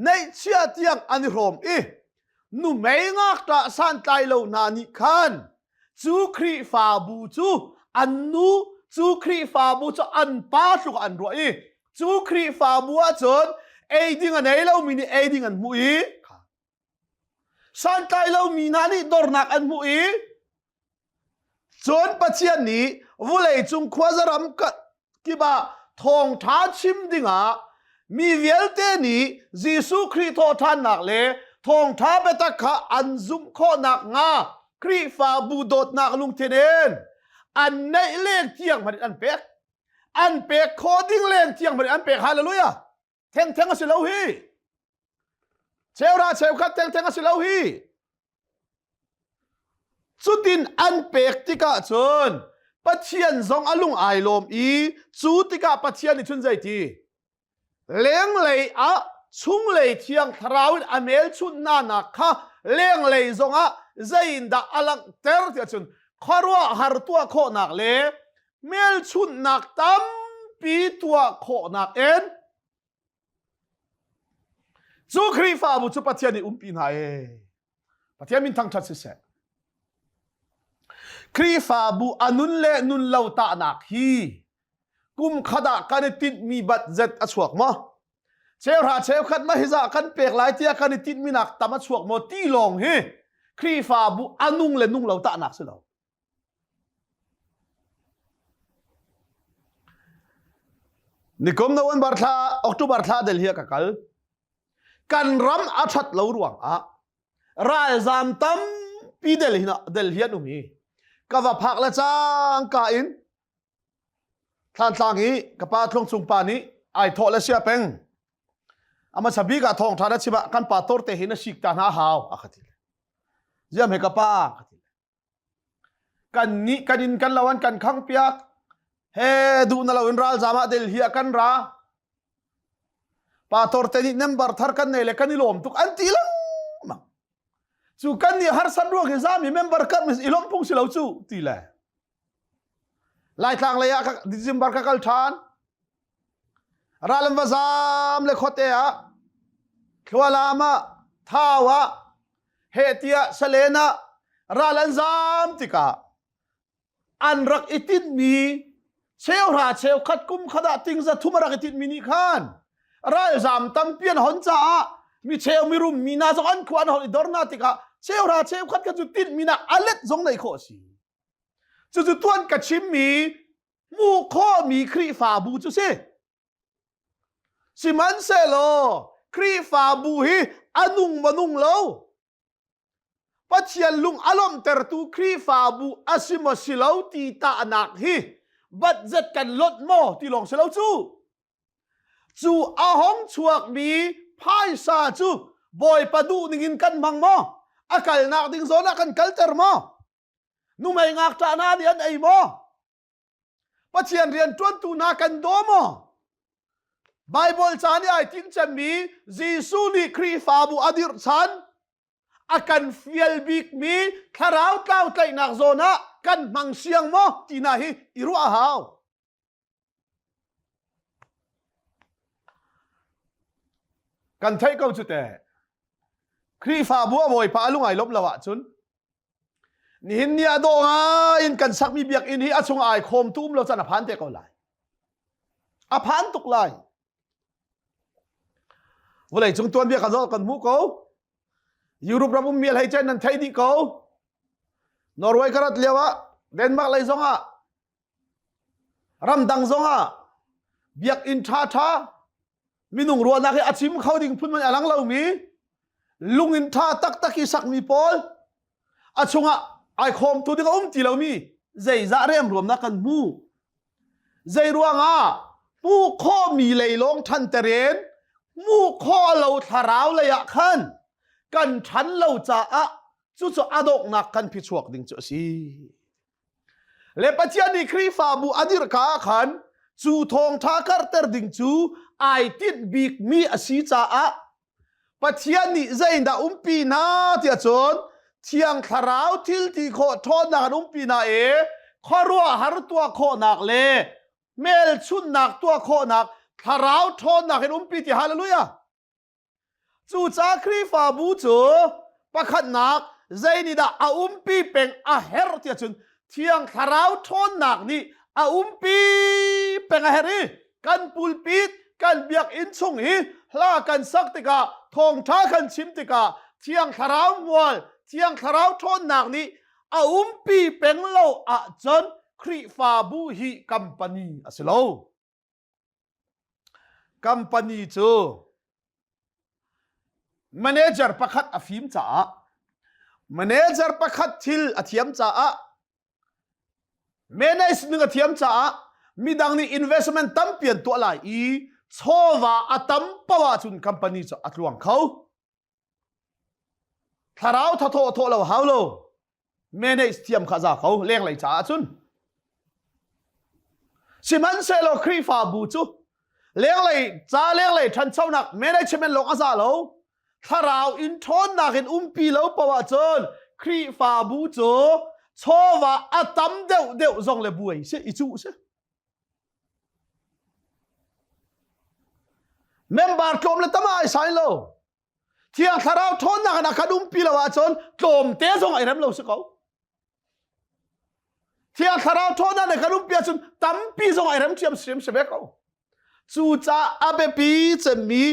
neihchia tiang an i hrawm i numei ngakṭah santlai lo hna nih khan cu Khrihfabu cu an nu Cu Khrihfabu cu an pa tluk an ruah i cu Khrihfabu ahcun ei ding a nei lomi nih ei ding an hmuh i santlai lomi hna nih dornak an hmuh i cun Pathian nih vulei cung khuazaram kip ah thawngṭha chim dingah mi vialte nih Jesuh Khrih thawhṭhannak le thawngṭha biatak kha an zumh khawh nakhnga Khrihfabu dawtnak lungthin in an neih leng tiang hmanh in an pek. An pek khawh ding leng tiang hmanh in an pek. Hallelujah! Thengtheng a si lo hi. Cheura cheukhat thengtheng a si lo hi. Cutin an pek tikah cun Pathian zong a lung ai lawm i cu tikah Pathian nih cun zeiti? Lenglei ah chunglei thiang thlarau in a hmelchunh hnanak kha lenglei zongah zeiindah a langhter tiah cun khuaruahhar tuah khawhnak le hmelchunhnak tampi tuah khawhnak in Cu Khrihfabu cu Pathian nih umpi hna ee. Pathian min thangṭhat siseh. Khrihfabu a nun le nun lo tahnak hi kum khat ah kan i tinhmi budget a chuak maw? Cheuhra cheukhat ma hizah kan pek lai tiah kan i tinhmi nak tam a chuak maw ti lawng hi Khrihfabu a nung le nung lo tahnak si lo. Nikum November thla, October thla del hi ka kal. Kan ram a that lo ruang ah ralzam tampi del hi del hi an um i ka va phak le cang ka in Thlantlang i ka pa Tluang Cung pa nih ai thawh le sia peng. Ama sabik ah thawng tha na chim ah kan pa tor te hi na sik ta hna hau a ka ti. Ziam he ka pa ka ti. Kan nih kan in kan lo an kan khang piak he duh na lo in ralzam ah del hi ah kan ra pastor te nih member thar kan nei le kan i lawm tuk an ti lengmang cu kan nih harsat ruang hi zami member kan i lawm phung si lo cu ti le Laitlang lei ah December ka kal ṭhan Ralam va zam le khuate ah Thlualam ah Thau ah heh tiah Salen ah ral an zam tikah an rak i tinhmi cheuhra cheukhat kum khat ah ting za thum a rak i tinhmi nih khan ralzam tampi an hon caah mi cheu mirum mi hna zong an khua an hon i dor hna tikah cheuhra cheukhat kha cu tinhmi nak a let zong nei khawh a si. Cucu tuan ka chimmi hmuh khawhmi Khrihfabu cu si. Sihmanhsehlaw Khrihfabu hi a nung maw nung lo? Pathian lung a lawmhtertu Khrihfabu a si maw si lo ti tahnak hi budget kan lonh maw ti lawng si lo cu. Cu a hong chuakmi phaisa cu Bawipa duh ning in kan hmang maw? A kalnak ding zawn ah kan kalter maw? Numei ngakṭah hna nih an ei maw? Pathian rian ṭuantu hna kan daw maw? Baibal ca nih ai tinhcemmi Jesuh nih Khrihfabu a dirh chan a kan fial bikmi thlarau tlau tlaihnak zawn ah kan hmang siang maw ti hna hi i ruah a hau. Kan theih ko cu teh. Khrihfabu a bawipa a lung ai lawmh lo ahcun Nihin ni ah dawh ngai in kan sakmi biakinn hi a chung ai khawm tu um lo can a phan te ko lai. A phan tuk lai. Vawlei cung tuanbia kan zoh kan hmuh ko. Europe ram ummi hlei cen nan thei dih ko. Norway ka rat lio ah Denmark lei zong ah ramdang zong ah biakinn ṭha ṭha minung ruahnak hi a chim kho ding phun man a lang lomi lungin ṭha taktak i sakmi pawl a chungah ai khawmtu ding a um ti lomi zeizah remruamnak kan hmu zei ruangah hmuh khawhmi lei lawng ṭhan terin hmuh khawh lo thlarau lei ah khan kan ṭhan lo caah cucu a donghnak kan phichuak ding cu a si. Le Pathian nih Khrihfabu a dirhka ah khan cu thawngṭha karhter ding cu ai tinh bikmi a si caah Pathian nih zeidah umpi hna tiah cun Thiang Thlarau thil ti khawh ṭhawnnak an umpi hna i khuaruahhar tuah khawhnak le hmelchunhnak tuah khawhnak Thlarau ṭhawnnak in umpi ti hallelujah. Cucaah Khrihfabu cu pakhatnak zei nih dah a umpi peng a herh tiah cun Thiang Thlarau ṭhawnnak nih A umpi peng a herh i kan pulpit kan biakinn chung hi hla kan sak tikah thawngṭha kan chim tikah Thiang Thlarau hmual Thiang Thlarau ṭhawnnak nih a umpi peng lo ahcun Khrihfabu hi company a si lo. Company cu manager pakhat a fim caah manager pakhat thil a thiam caah manage ning a thiam caah midang nih investment tampi an tuah lai i chawva a tam poah ahcun company cu a tluang kho. Thlarau thathawh thawh lo hau lo manage thiam kha za ko lenglei caah cun. Sihmanhsehlaw Khrihfabu cu lenglei ca lenglei ṭhanchonak management lawng a za lo thlarau in ṭhawnnak in umpi lo poah cun Khrihfabu cu chawva a tam deuh deuh zong le buai si i cuh si. Member tlawm le tam ai sai lo. Thiang thlarau ṭhawnnak in a kan umpi lo ahcun tlawmte zong ai rem lo si ko. Thiang thlarau ṭhawnnak in a kan umpi ahcun tampi zong ai rem ṭhiam siam si ve ko. Cucaah a biapi cemmi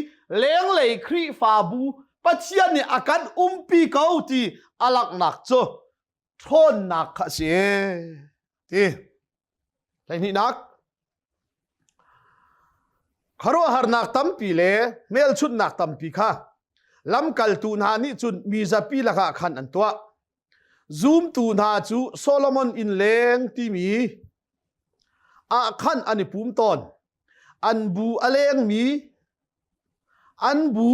lenglei Khrihfabu Pathian nih a kan umpi ko ti a langhnak cu ṭhawnnak kha a si ti. Hleihnihnak khuaruahharnak tampi le hmelchunhnak tampi kha lamkaltu hna nih cun mi zapi lakah khan an tuah. Zumtu hna cu Solomon inn leng timi ah khan an i pum tawn. An bu a lengmi an bu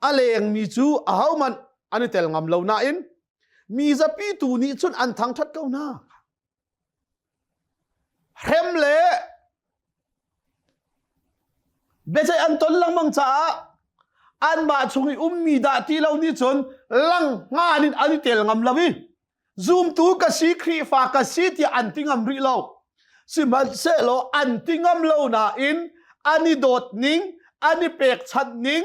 a lengmi cu ahohmanh an i tel ngam lo nain mi zapi tu nih cun an thangṭhat ko hna. Hrem le biaceih an ton lengmang caah anmah chung i ummi dah ti lo nih cun lang hngan in an i tel ngam lo i zumtu ka si Khrihfa ka si tiah an ti ngam rih lo. Sihmanhsehlaw an ti ngam lo nain an i dawt ning, an i pekchanh ning,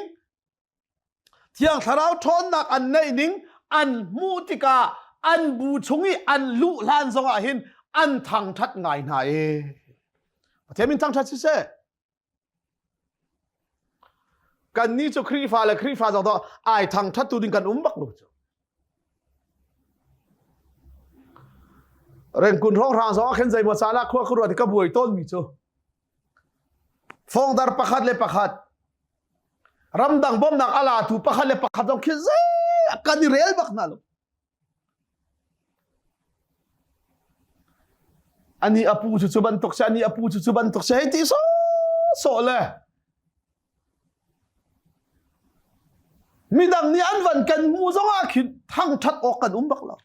Thiang Thlarau ṭhawnnak an neih ning an hmuh tikah an bu chung i an luh hlan zongah hin an thangṭhat ngai hna e. Pathian min thangṭhat siseh. Kannih cu Khrihfa le Khrihfa zong to ai thangṭhat tu ding kan um bak lo cu. Rengkun hrawnghrang zong ah khin zeimaw caan ah khua ka ruat i ka buai tawnmi cu Fongdar pakhat le pakhat ramdang bawmhnak a latu pakhat le pakhat zong khi zei kan i rel bak hna lo. Ani apu cu cu bantuk si, ani apu cu cu bantuk si, hei ti so so le midang nih an van kan hmu zong ah khin thangthat awk kan um bak lo.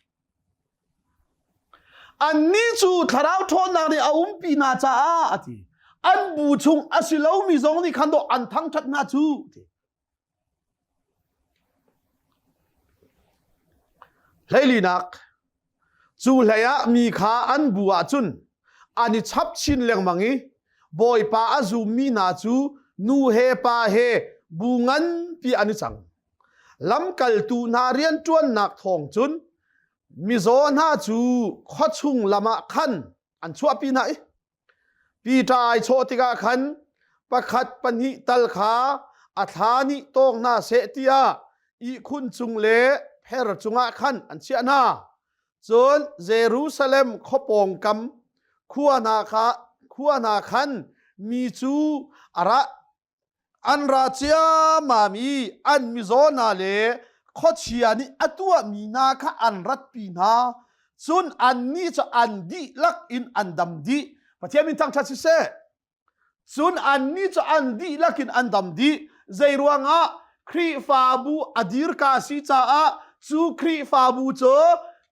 Annih cu thlarau ṭhawnnak nih a umpi hna caah a ti. An bu chung a si lomi zong nih khan dawh an thangṭhat hna cu ti. Hleilinak cu hlei ah mi kha an bu ah cun an i chap chin lengmang i Bawipa a zummi hna cu nu he pa he bu nganpi an i cang. Lamkaltu hna rianṭuannak thawng cun mizaw hna cu khuachung lam ah khan an chuahpi hna i Peter ai chawh tikah khan pakhat pahnih tal kha a thla nih tawng hna seh tiah ihkhun cung le pher cungah khan an chiah hna. Cun Jerusalem khua pawngkam khua hna kha khua hna khan mi cu a ra An ra ciammam i an mizaw hna le khuachia nih a tuahmi hna kha an ratpi hna. Cun annih cu an dihlak in an dam dih. Pathian min thangṭhat siseh. Cun annih cu an dihlak in an dam dih. Zeiruangah Khrihfabu a dirka si caah cu Khrihfabu cu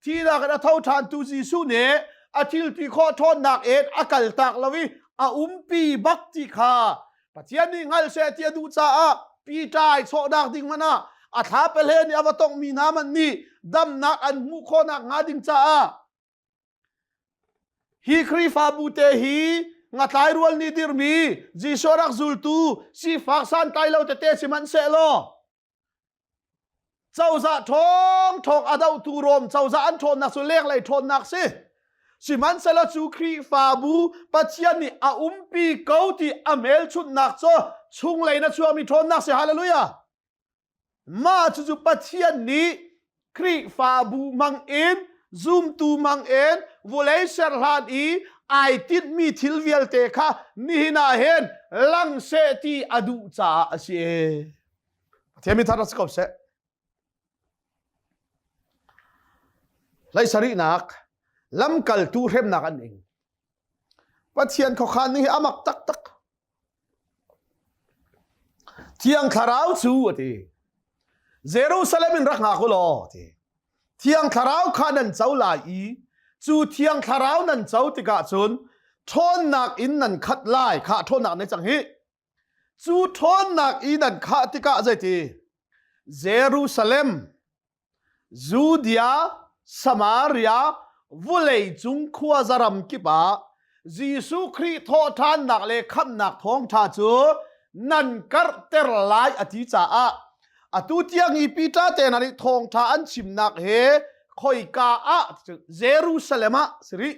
thihnak in a tho ṭhantu Jesuh nih a thil ti khawh ṭhawnnak in a kaltak lo i a umpi bak ti kha Pathian nih hngal seh ti a duh caah Peter ai chawhnak ding hmanh ah a thla pehle nih a va tonghmi hna hmanh nih damnak an hmuh khawhnak hnga ding caah hi Khrihfabu te hi ngatlai rual nih dirmi Jesuh rak zultu sifak santlai lo tete sihmanhsehlaw cozah ṭhawng ṭhawng a dohtu Rom cozah an ṭhawnnak cu lenglei ṭhawnnak si. Sihmanhsehlaw cu Khrihfabu Pathian nih a umpi ko ti a hmelchunhnak cu chunglei na chuahmi ṭhawnnak si. Hallelujah! Mah cucu Pathian nih Khrihfabu hmangin zumtu hmangin vawlei ser hlan i ai tinhmi thil vialte kha nihin ah hin lang seh ti a duh caah a si. Pathian min thar si ko seh. Hlei sarihnak lamkaltu hremnak an ing. Pathian khuakhan ning hi a mak taktak. Thiang Thlarau cu a ti. Jerusalem in rak hngak u law ti. Thiang Thlarau kha nan co lai i cu Thiang Thlarau nan co tikah cun ṭhawnnak in nan khat lai kha ṭhawnnak ne cang hi. Cu ṭhawnnak i nan khah tikah zeiti? Jerusalem Judea, Samaria, vawleicung khuaza kip ah Jesuh Khrih thawhṭhannak le khamhnak thawngṭha cu nan karhter lai a ti caah atu tiang i Peter te hna nih thawngṭha an chimnak he khoika ah Jerusalem ah si rih.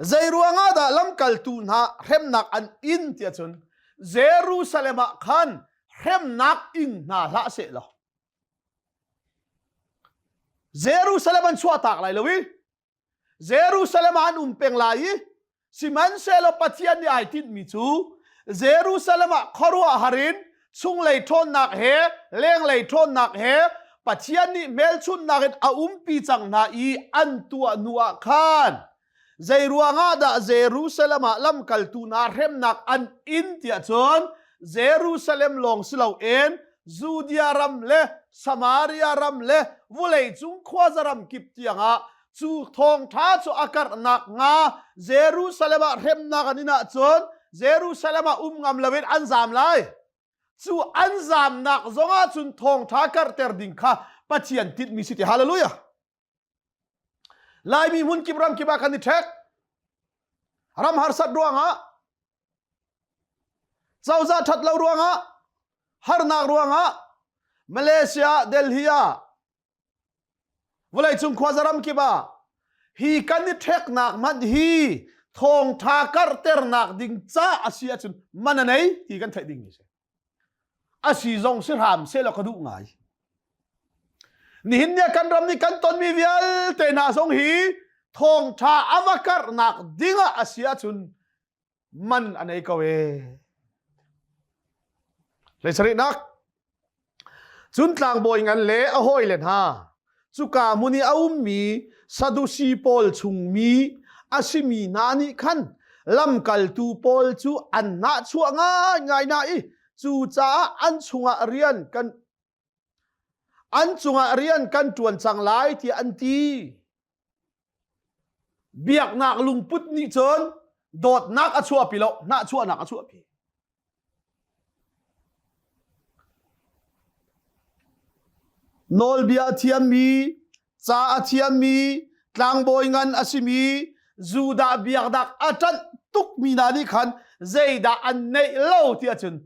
Zei ruangah dah lamkaltu hna hremnak an in tiah cun Jerusalem ah khan hremnak ing hna hlah seh law Jerusalem an chuahtak lai lo i Jerusalem ah an um peng lai i sihmanhsehlaw Pathian nih ai tinhmi cu Jerusalem ah khuaruahhar in chunglei ṭhawnnak he lenglei ṭhawnnak he Pathian nih hmelchunhnak in a umpi cang hna i an tuah hnu ah khan zei ruangah dah Jerusalem ah lamkaltu hna hremnak an in tiah cun Jerusalem lawng si loin Judea ram le Samaria ram le vawleicung khuaza ram kip tiangah cu thawngṭha cu a karhnak hnga Jerusalem ah hremnak an in ahcun Jerusalem ah um ngam loin an zaam lai. Cu an zaamnak zongah cun thawngṭha karhter ding kha Pathian tinhmi si ti. Hallelujah! Laimi hmun kip ram kip ah kan i ṭhek. Ram harsat ruangah, cozah ṭhat lo ruangah, harnak ruangah, Malaysia, Delhi ah Vawleicung khuaza ram kip ah hi kan i ṭheknak hmanh hi thawngṭha karhternak ding ca a si ahcun man a nei ti kan theih ding a si. A si zong si hram sehlaw ka duh ngai. Nihin ni ah kan ram nih kan tonmi vialte hna zong hi thawngṭha a va karhnak ding ah a si ahcun man a nei ko ee. Hleisarihnak Cun tlangbawi ngan le a hawile hna cuka hmun i a ummi Sadusi pawl chungmi a simi hna nih khan lamkaltu pawl cu an nahchuah ngaingai hna i cucaah an chungah rian kan an cungah rian kan ṭuan cang lai tiah an ti. Biaknak lungput nih cun dawtnak a chuahpi lo, hnahchuahnak a chuahpi. Nawlbia a thiammi, ca a thiammi, tlangbawi ngan a simi, Judah biaknak a ṭanh tukmi hna nih khan zeidah an neih lo ti ahcun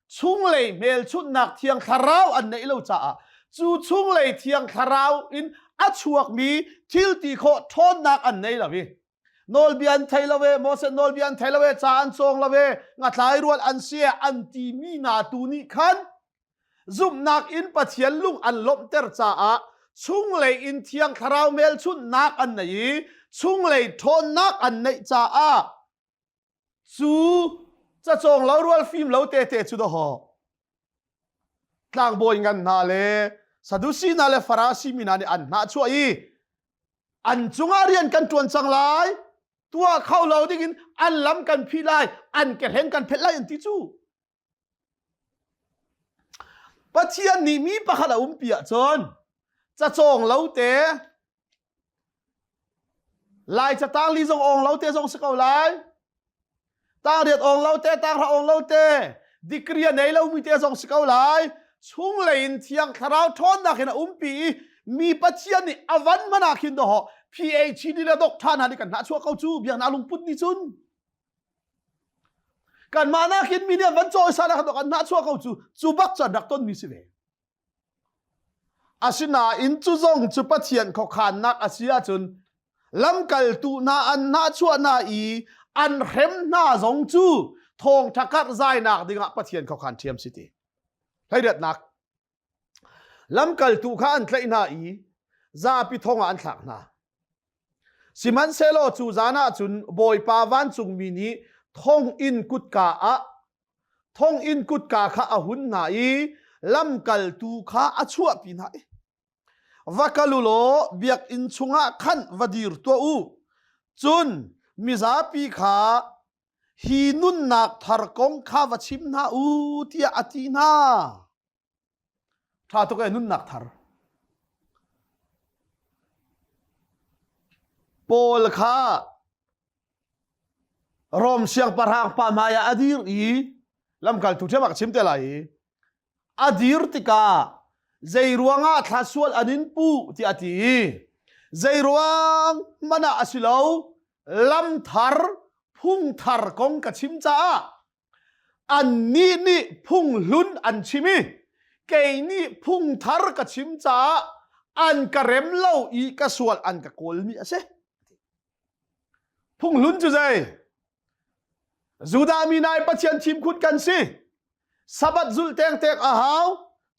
chunglei hmelchunhnak thiang thlarau an neih lo caah cu chunglei thiang thlarau in a chuakmi thil ti khawh ṭhawnnak an nei lo i nawlbia an thei lo e Moses nawlbia an thei lo e ca an cawng lo e ngatlai rual an si e an timi hna tu nih khan zumhnak in Pathian lung an lawmhter caah chunglei in thiang thlarau hmelchunhnak an nei i chunglei ṭhawnnak an neih caah cu cacawng lo rual fim lo tete cu dawhawk tlangbawi ngan hna le Sadusi hna le Farasi mi hna nih an hnahchuah i an cungah rian kan ṭuan cang lai tuah kho lo dingin an lam kan phih lai an kehleng kan phelh lai an ti cu Pathian nih mi pakhat a umpi ahcun cacawng lo te Lai catang li zong ong lo te zong si ko lai. Tang riat ong lo te, tang hra ong lo te, degree a nei lo mi te zong si ko lai. Chunglei in thiang thlarau ṭhawnnak in a umpi i mi Pathian nih a van hmanh ah khin dawh PhD le doctor hna nih kan hnah chuah ko cu biaknak lungput nih cun kanmah nakin mi nih an van cawisan ah kan hnah chuah ko cu cu bak cu an rak tonmi si ve. Asinain cu zong cu Pathian khuakhannak a si ahcun Lamkaltu hna an hnahchuah hna i an hrem hna zong cu thawngṭha karh zainak dingah Pathian khuakhan ṭhiam si ti. Hleiriatnak. Lamkaltu kha an tlaih hna i zapi thong ah an thlak hna. Sihmanhsehlaw cu zan ah cun Bawipa vancungmi nih thonginn kutka ah thonginn kutka kha a hun hna i lamkaltu kha a chuahpi hna i va kal u law biakinn chungah khan va dir tuah u cun mizapi kha hi nunnak thar kong kha va chim hna u tiah a ti hna. Ṭha tuk ee nunnak thar. Paul kha Rom siangpahrang pa hmai ah a dir i lamkaltu ṭhiam ah ka chim te lai i a dir tikah zei ruangah thla sual an in puh tiah a ti i zei ruang hmanh ah a si lo lam thar phung thar kong ka chim caah annih nih phung hlun an chim i kei nih phung thar ka chim caah an ka rem lo i ka sual an ka kawlmi a si. Phung hlun cu zei? Judah mi nai Pathian thimkhun kan si. Sabbath zulh tengtek a hau,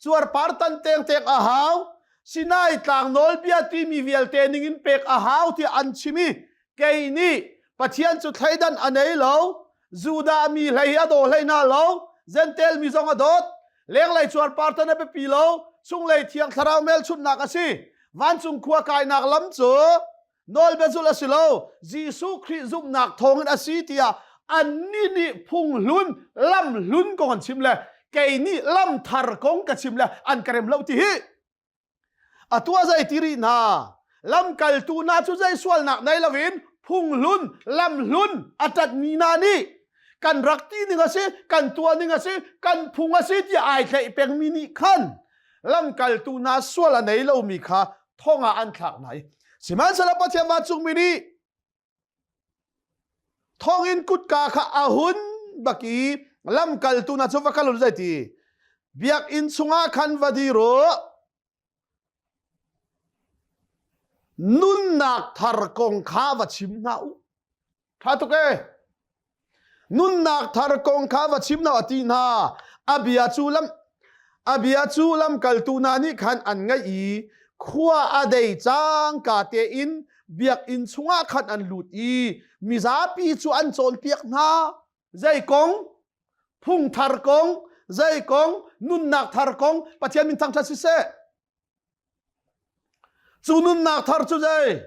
cuarpar tan tengtek a hau, Sinai tlang nawlbia timi vialte ningin pek a hau tiah an chim i kei nih Pathian cu thleidan a nei lo, Judah mi hlei hi a daw hlei hna lo, Jentail mi zong a dawt, lenglei cuarpar tan a biapi lo, chunglei thiang thlarau hmelchunhnak a si. Vancung khua kainak lam cu nawlbia zulh a si lo, Jesuh Khrih zumhnak thawngin a si tiah annih nih phung hlun, lam hlun kong an chim le kei nih lam thar kong ka chim le an ka rem lo ti hi. Atu a zei ti rih hna? Lamkaltu hna cu zei sualnak nei loin phung hlun, lam hlun a ṭanhmi hna nih kan rak ti ning a si, kan tuah ning a si, kan phung a si tiah ai tlaih pengmi nih khan lamkaltu hna sual a nei lomi kha thong ah an thlak hna i sihmanhsehlaw Pathian vancungmi nih Thonginn kutka kha a hun bak i lamkaltu hna cu va kal u zei ti biakinn chungah khan va dir u nunnak thar kong kha va chim hna u ṭha tuk e Nunnak thar kong kha va chim hna a ti hna. A bia cu lam a bia cu lamkaltu hna nih khan an ngaih i khua a dei cangka tein biakinn chungah khan an lut i mizapi cu an cawnpiak hna. Zei kong? Phung thar kong, zei kong? Nunnak thar kong Pathian min thangṭhat siseh. Cu nunnak thar cu zei?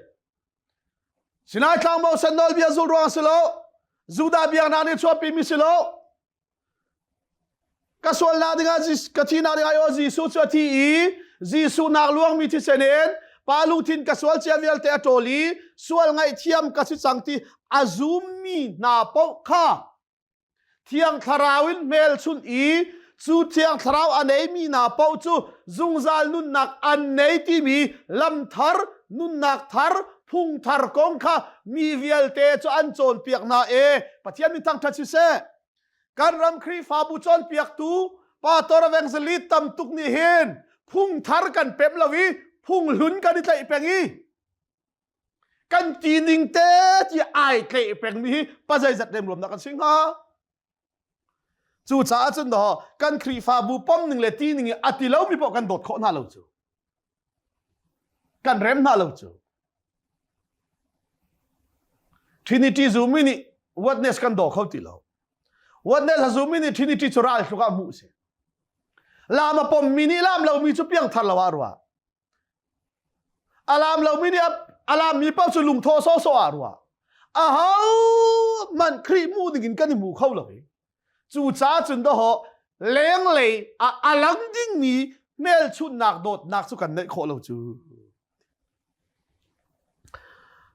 Sinai tlang Moses nawlbia zul ruang si lo. Judah biaknak nih chuahpi mi si lo. Ka sualnak dingah ka thihnak dingah aw Jesuh cu a thi i Jesuh nak luangmi thisen in pa lungthin ka sual cia vialte a ṭawl i sual ngaihthiam ka si cang ti a zummi hna paoh kha Thiang Thlarau in hmelchunh i cu Thiang Thlarau a neimi hna paoh cu zungzal nunnak an nei timi lam thar, nunnak thar, phung thar kong kha mi vialte cu an cawnpiak hna e. Pathian min thangṭhat siseh. Kan ram Khrihfabu cawnpiaktu pastor evangelist tam tuk nih hin phung thar kan pemh lo i phung hlun kan i tlaih peng i kan ti ning te ti ai tleih pengmi hi pa zeizat remruam dah kan si hnga cucaah cun daw kan Khrihfabu pom ning le ti ning i a ti lomi poh kan dawt khawh hna lo cu kan rem hna lo cu Trinity zumi nih witness kan daw kho ti lo witness a zumi nih Trinity cu ral tluk ah hmuh si lam a pommi nih lam lomi cu piangthar lo ah ruah A laam lomi nih a laammi paoh cu lungthaw sawhsawh ah ruah. Aho hmanh Khrih hmuh ding in kan i hmu kho lo i cucaah cun dawhawh lenglei ah a lang dingmi hmelchunhnak dawtnak cu kan neih khawh lo cu.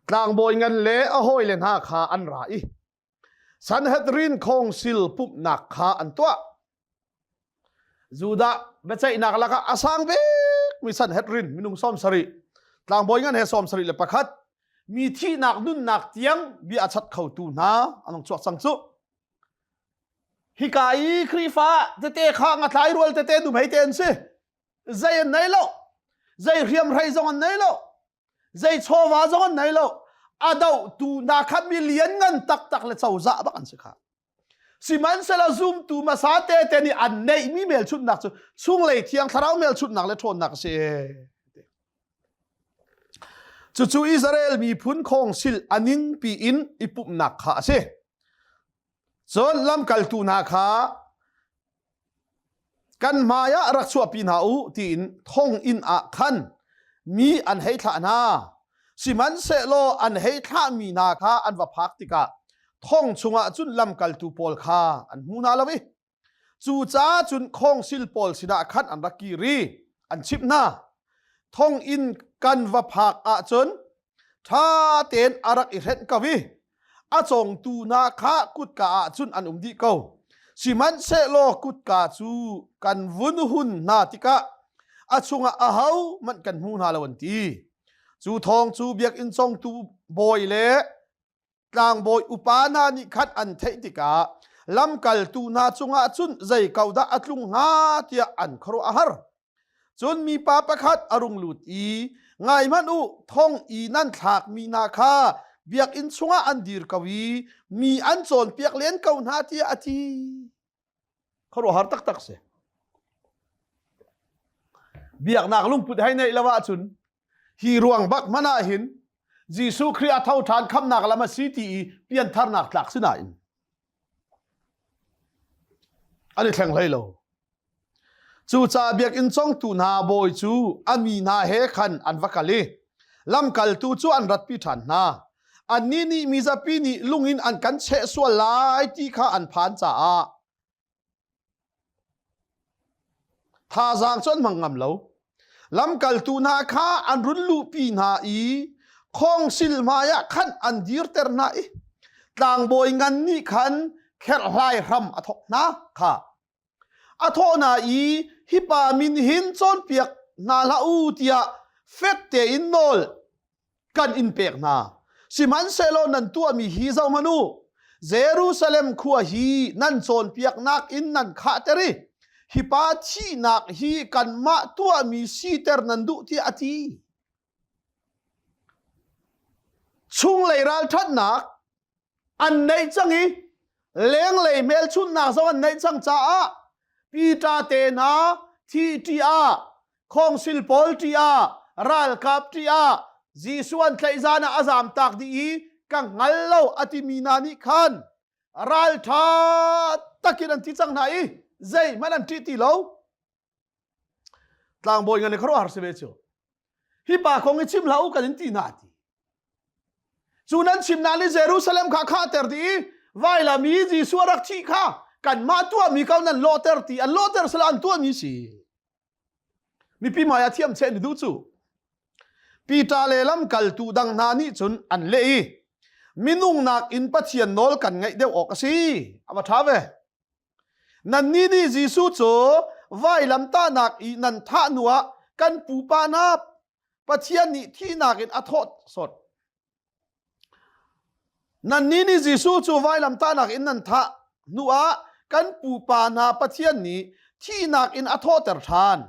Tlangbawi ngan le a hawile hna kha an ra i Sanhedrin khawngsil pumhnak kha an tuah. Judah biaceihnak lakah a sang bikmi Sanhedrin minung 70 tlangbawi ngan he 71 mi thihnak nunnak tiang bia a chat khotu hna an chuak cang cu. Hika i Khrihfa tete kha ngatlai rual tete dumhei te an si. Zei an nei lo. Zei hriamhrei zong an nei lo. Zei chawva zong an nei lo. A dohtu hna kha mi lianngan taktak le cozah bak an si kha. Sihmanhsehlaw zumtu hmasa tete nih an neihmi hmelchunhnak cu chunglei thiang thlarau hmelchunhnak le ṭhawnnak a si. Cucu Israel miphun khawngsil a ningpi in i pumhnak kha a si. Cun lamkaltu hna kha kan hmai ah rak chuahpi hna u tiin thonginn ah khan mi an hei thlah hna. Sihmanhsehlaw an hei thlahmi hna kha an va phak tikah thong chungah cun lamkaltu pawl kha an hmu hna lo i cucaah cun khawngsil pawl sinah khan an rak kir i an chimh hna. Thonginn kan va phak ahcun ṭha tein a rak i hrenh ko i a cawngtu hna kha kutka ah cun an um dih ko. Sihmanhsehlaw kutka cu kan vun hun hna tikah a chungah ahohmanh kan hmu hna lo an ti. Cu thawng cu biakinn congtu bawi le tlangbawi upa hna nih khan an theih tikah lamkaltu hna cungah cun zei ko dah a tlung hnga tiah an khuaruah a har. Cun mipa pakhat a rung lut i, Ngai hmanh u, thong i nan thlakmi hna kha biakinn chungah an dir ko i mi an cawnpiak len ko hna tiah a ti. Khuaruahhar taktak si. Biaknak lungput hei neih lo ahcun hi ruang bak hmanh ah hin Jesuh Khrih a tho ṭhan khamnak lam a si ti i piantharnak tlak si nain an i thleng hlei lo. Cucaah biakinn congtu hna bawi cu a mi hna he khan an va kal i lamkaltu cu an ratpi ṭhan hna. Annih nih mizapi nih lung in an kan cheh sual lai ti kha an phan caah thazaang cu an hmang ngam lo. Lamkaltu hna kha an run luhpi hna i khawngsil hmaiah khan an dirter hna i tlangbawi ngan nih khan kherhhlai hram a thawk hna kha A thawh hna i hi pa min hin cawnpiak hna hlah u tiah fek tein nawl kan in pek hna. Sihmanhsehlaw nan tuahmi hi zohhmanh u. Jerusalem khua hi nan cawnpiaknak in nan khahter i hi pa thihnak hi kanmah tuahmi siter nan duh tiah a ti. Chunglei ralṭhatnak an neih cang i lenglei hmelchunhnak zong an neih cang caah Peter te hna thi ṭih ah khawngsil pawl ṭih ah ralkap ṭih ah Jesuh an tlaih zan ah a zam tak dih i ka hngal lo a timi hna nih khan ralṭha takin an ti cang hna i zeihmanh an ṭih ti lo. Tlangbawi ngan i khuaruahhar si ve cu. Hi pa kong i chim hlah u kan in ti hna ti. Cu nan chimnak nih Jerusalem kha khahter dih i vailam i Jesuh a rak thih kha kanmah tuahmi ko nan lawhter ti an lawhter sala an tuahmi si. Mipi hmai ah thiam cheh ni duh cu. Peter le lamkaltu dang hna nih cun an leh i minung nakin Pathian nawl kan ngaih deuh awk a si. A va ṭha ve. Nannih nih Jesuh cu vailamtahnak i nan thah hnuah kan pupa hna Pathian nih thihnak in a thawh sawt. Nannih nih Jesuh cu vailamtahnak in nan thah hnuah kan pupa hna Pathian nih thihnak in a thawhter ṭhan.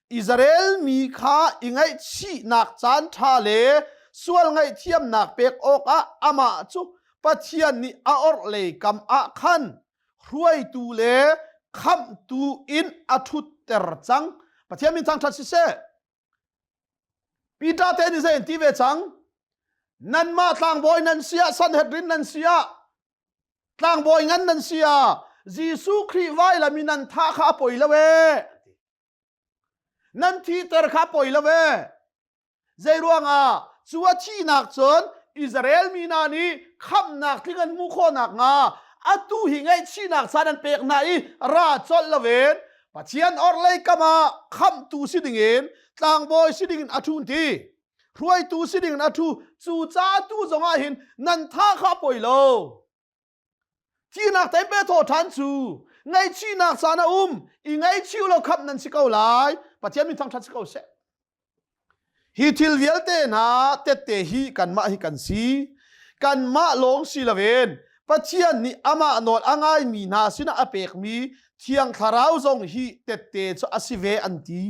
Israel mi kha i ngaihchihnak caan ṭha le sual ngaihthiamnak pek awkah amah cu Pathian nih a orhlei kam ah khan hruaitu le khamhtu in a ṭhutter cang. Pathian min thangṭhat siseh. Peter te nih zei an ti ve cang? Nanmah tlangbawi nan si ah, Sanhedrin nan si ah, tlangbawi ngan nan si ah, Jesuh Khrih vailam in nan thah kha a poi lo ee. Nan thiter kha poi lo ee. Zei ruangah cu a thihnak cun Israel mi hna nih khamhnak tling an hmuh khawh nakhnga atu hi ngaihchihnak caan an pek hna i ra colh loin Pathian orhlei kam ah khamhtu si dingin tlangbawi si dingin a ṭhun ti hruaitu si dingin a ṭhu cu ca tu zongah hin nan tha kha poi lo Thihnak te pe thaw ṭhan cu ngaihchihnak caan a um i ngaihchih lo khamh nan si ko lai Pathian min thangṭhat si ko seh hi thil vialte hna tette hi kanmah hi kan si kanmah lawng si loin Pathian nih amah nawl a ngaimi hna sinah a pekmi Thiang Thlarau zong hi tette cu a si ve an ti.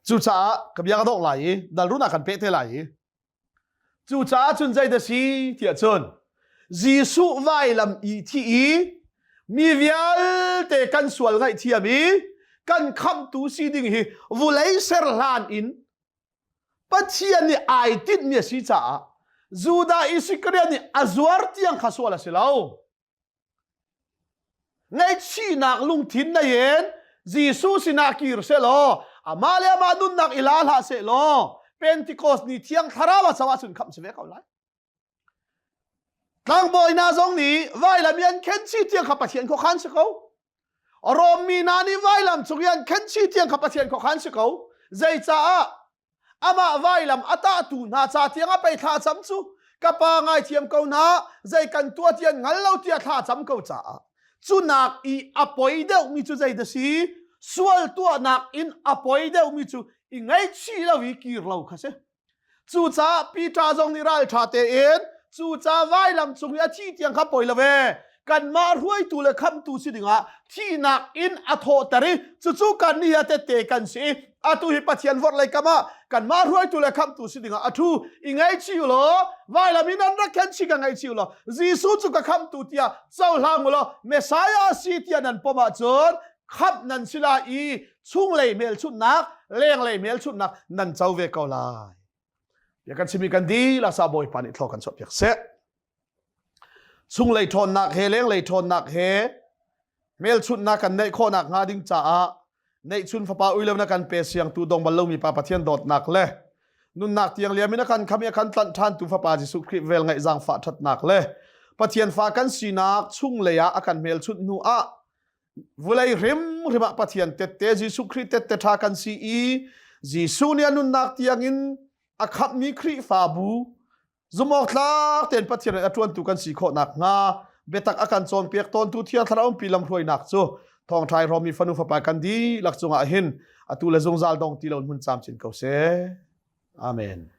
Cucaah ka bia ka dongh lai i dalrun ah kan peh te lai i cucaah cun zei dah si tiah cun Jesuh vailam i thi i mi vialte kan sual ngaihthiam i kan khamhtu si ding hi vulei ser hlan in Pathian nih ai tinhmi a si caah Judah Iskariot nih a zuar tiang kha sual a si lo. Ngaihchihnak lungthin nei in Jesuh sinah kir selaw amah le amah nunnak i la hlah sehlaw Pentecost ni thiang thlarau a co ahcun khamh si ve ko lai. Tlangbawi hna zong nih vailam i an khenchi tiang kha Pathian khuakhan si ko. Rom mi hna nih vailam cung i an khenchi tiang kha Pathian khuakhan si ko. Zeicaah amah vailam a tahtu hna ca tiang a pei thla cam cu ka pa ngaithiam ko hna zei kan tuah ti an hngal lo tiah thla cam ko caah cu nak i a poi deuhmi cu zei dah si sual tuahnak in a poi deuhmi cu i ngaihchih lo i kir lo kha si Cucaah Peter zong nih ralṭha tein cuca vailam cung i a thi tiang kha poi lo ve. Kanmah hruaitu le khamhtu si dingah thihnak in a thawhter i cucu kannih hi a tette kan si i atu hi Pathian vorhlei kam ah kanmah hruaitu le khamhtu si dingah a ṭhu i ngaihchih u law vailam in an rak khenchih ka ngaihchih u law Jesuh cu ka khamhtu tiah cohlang u law Messiah si tiah nan pom ahcun khamh nan si lai i chunglei hmelchunhnak lenglei hmelchunhnak nan co ve ko lai bia kan chimi kan dihlak sa bawipa nih thlaw kan chuahpiak seh chunglei ṭhawnnak he lenglei ṭhawnnak he hmelchunhnak kan neih khawhnak hnga ding caah neihchun fapa uilo na kan pe siangtu dong bal lomi pa Pathian dawtnak le nunnak tiang liam in a kan kham i a kan tlanh ṭhan tu fapa Jesuh Khrih vel ngaih zaangfah ṭhatnak le Pathian fa kan sinak chunglei ah a kan hmelchunh hnu ah Vulei hrimhrim ah Pathian tette Jesuh Khrih tette ṭha kan si i Jesuh nih a nunnak tiangin a khamhmi Khrihfabu zumhawk tlak tein Pathian rian a ṭuantu kan si khawh nakhnga biatak a kan cawnpiak tawntu Thiang Thlarau umpi lamhruainak cu thawngṭha i hrawmmi fanu fapa kan dihlak cungah hin atu le zungzal dong ti lo hmun camcin ko seh. Amen.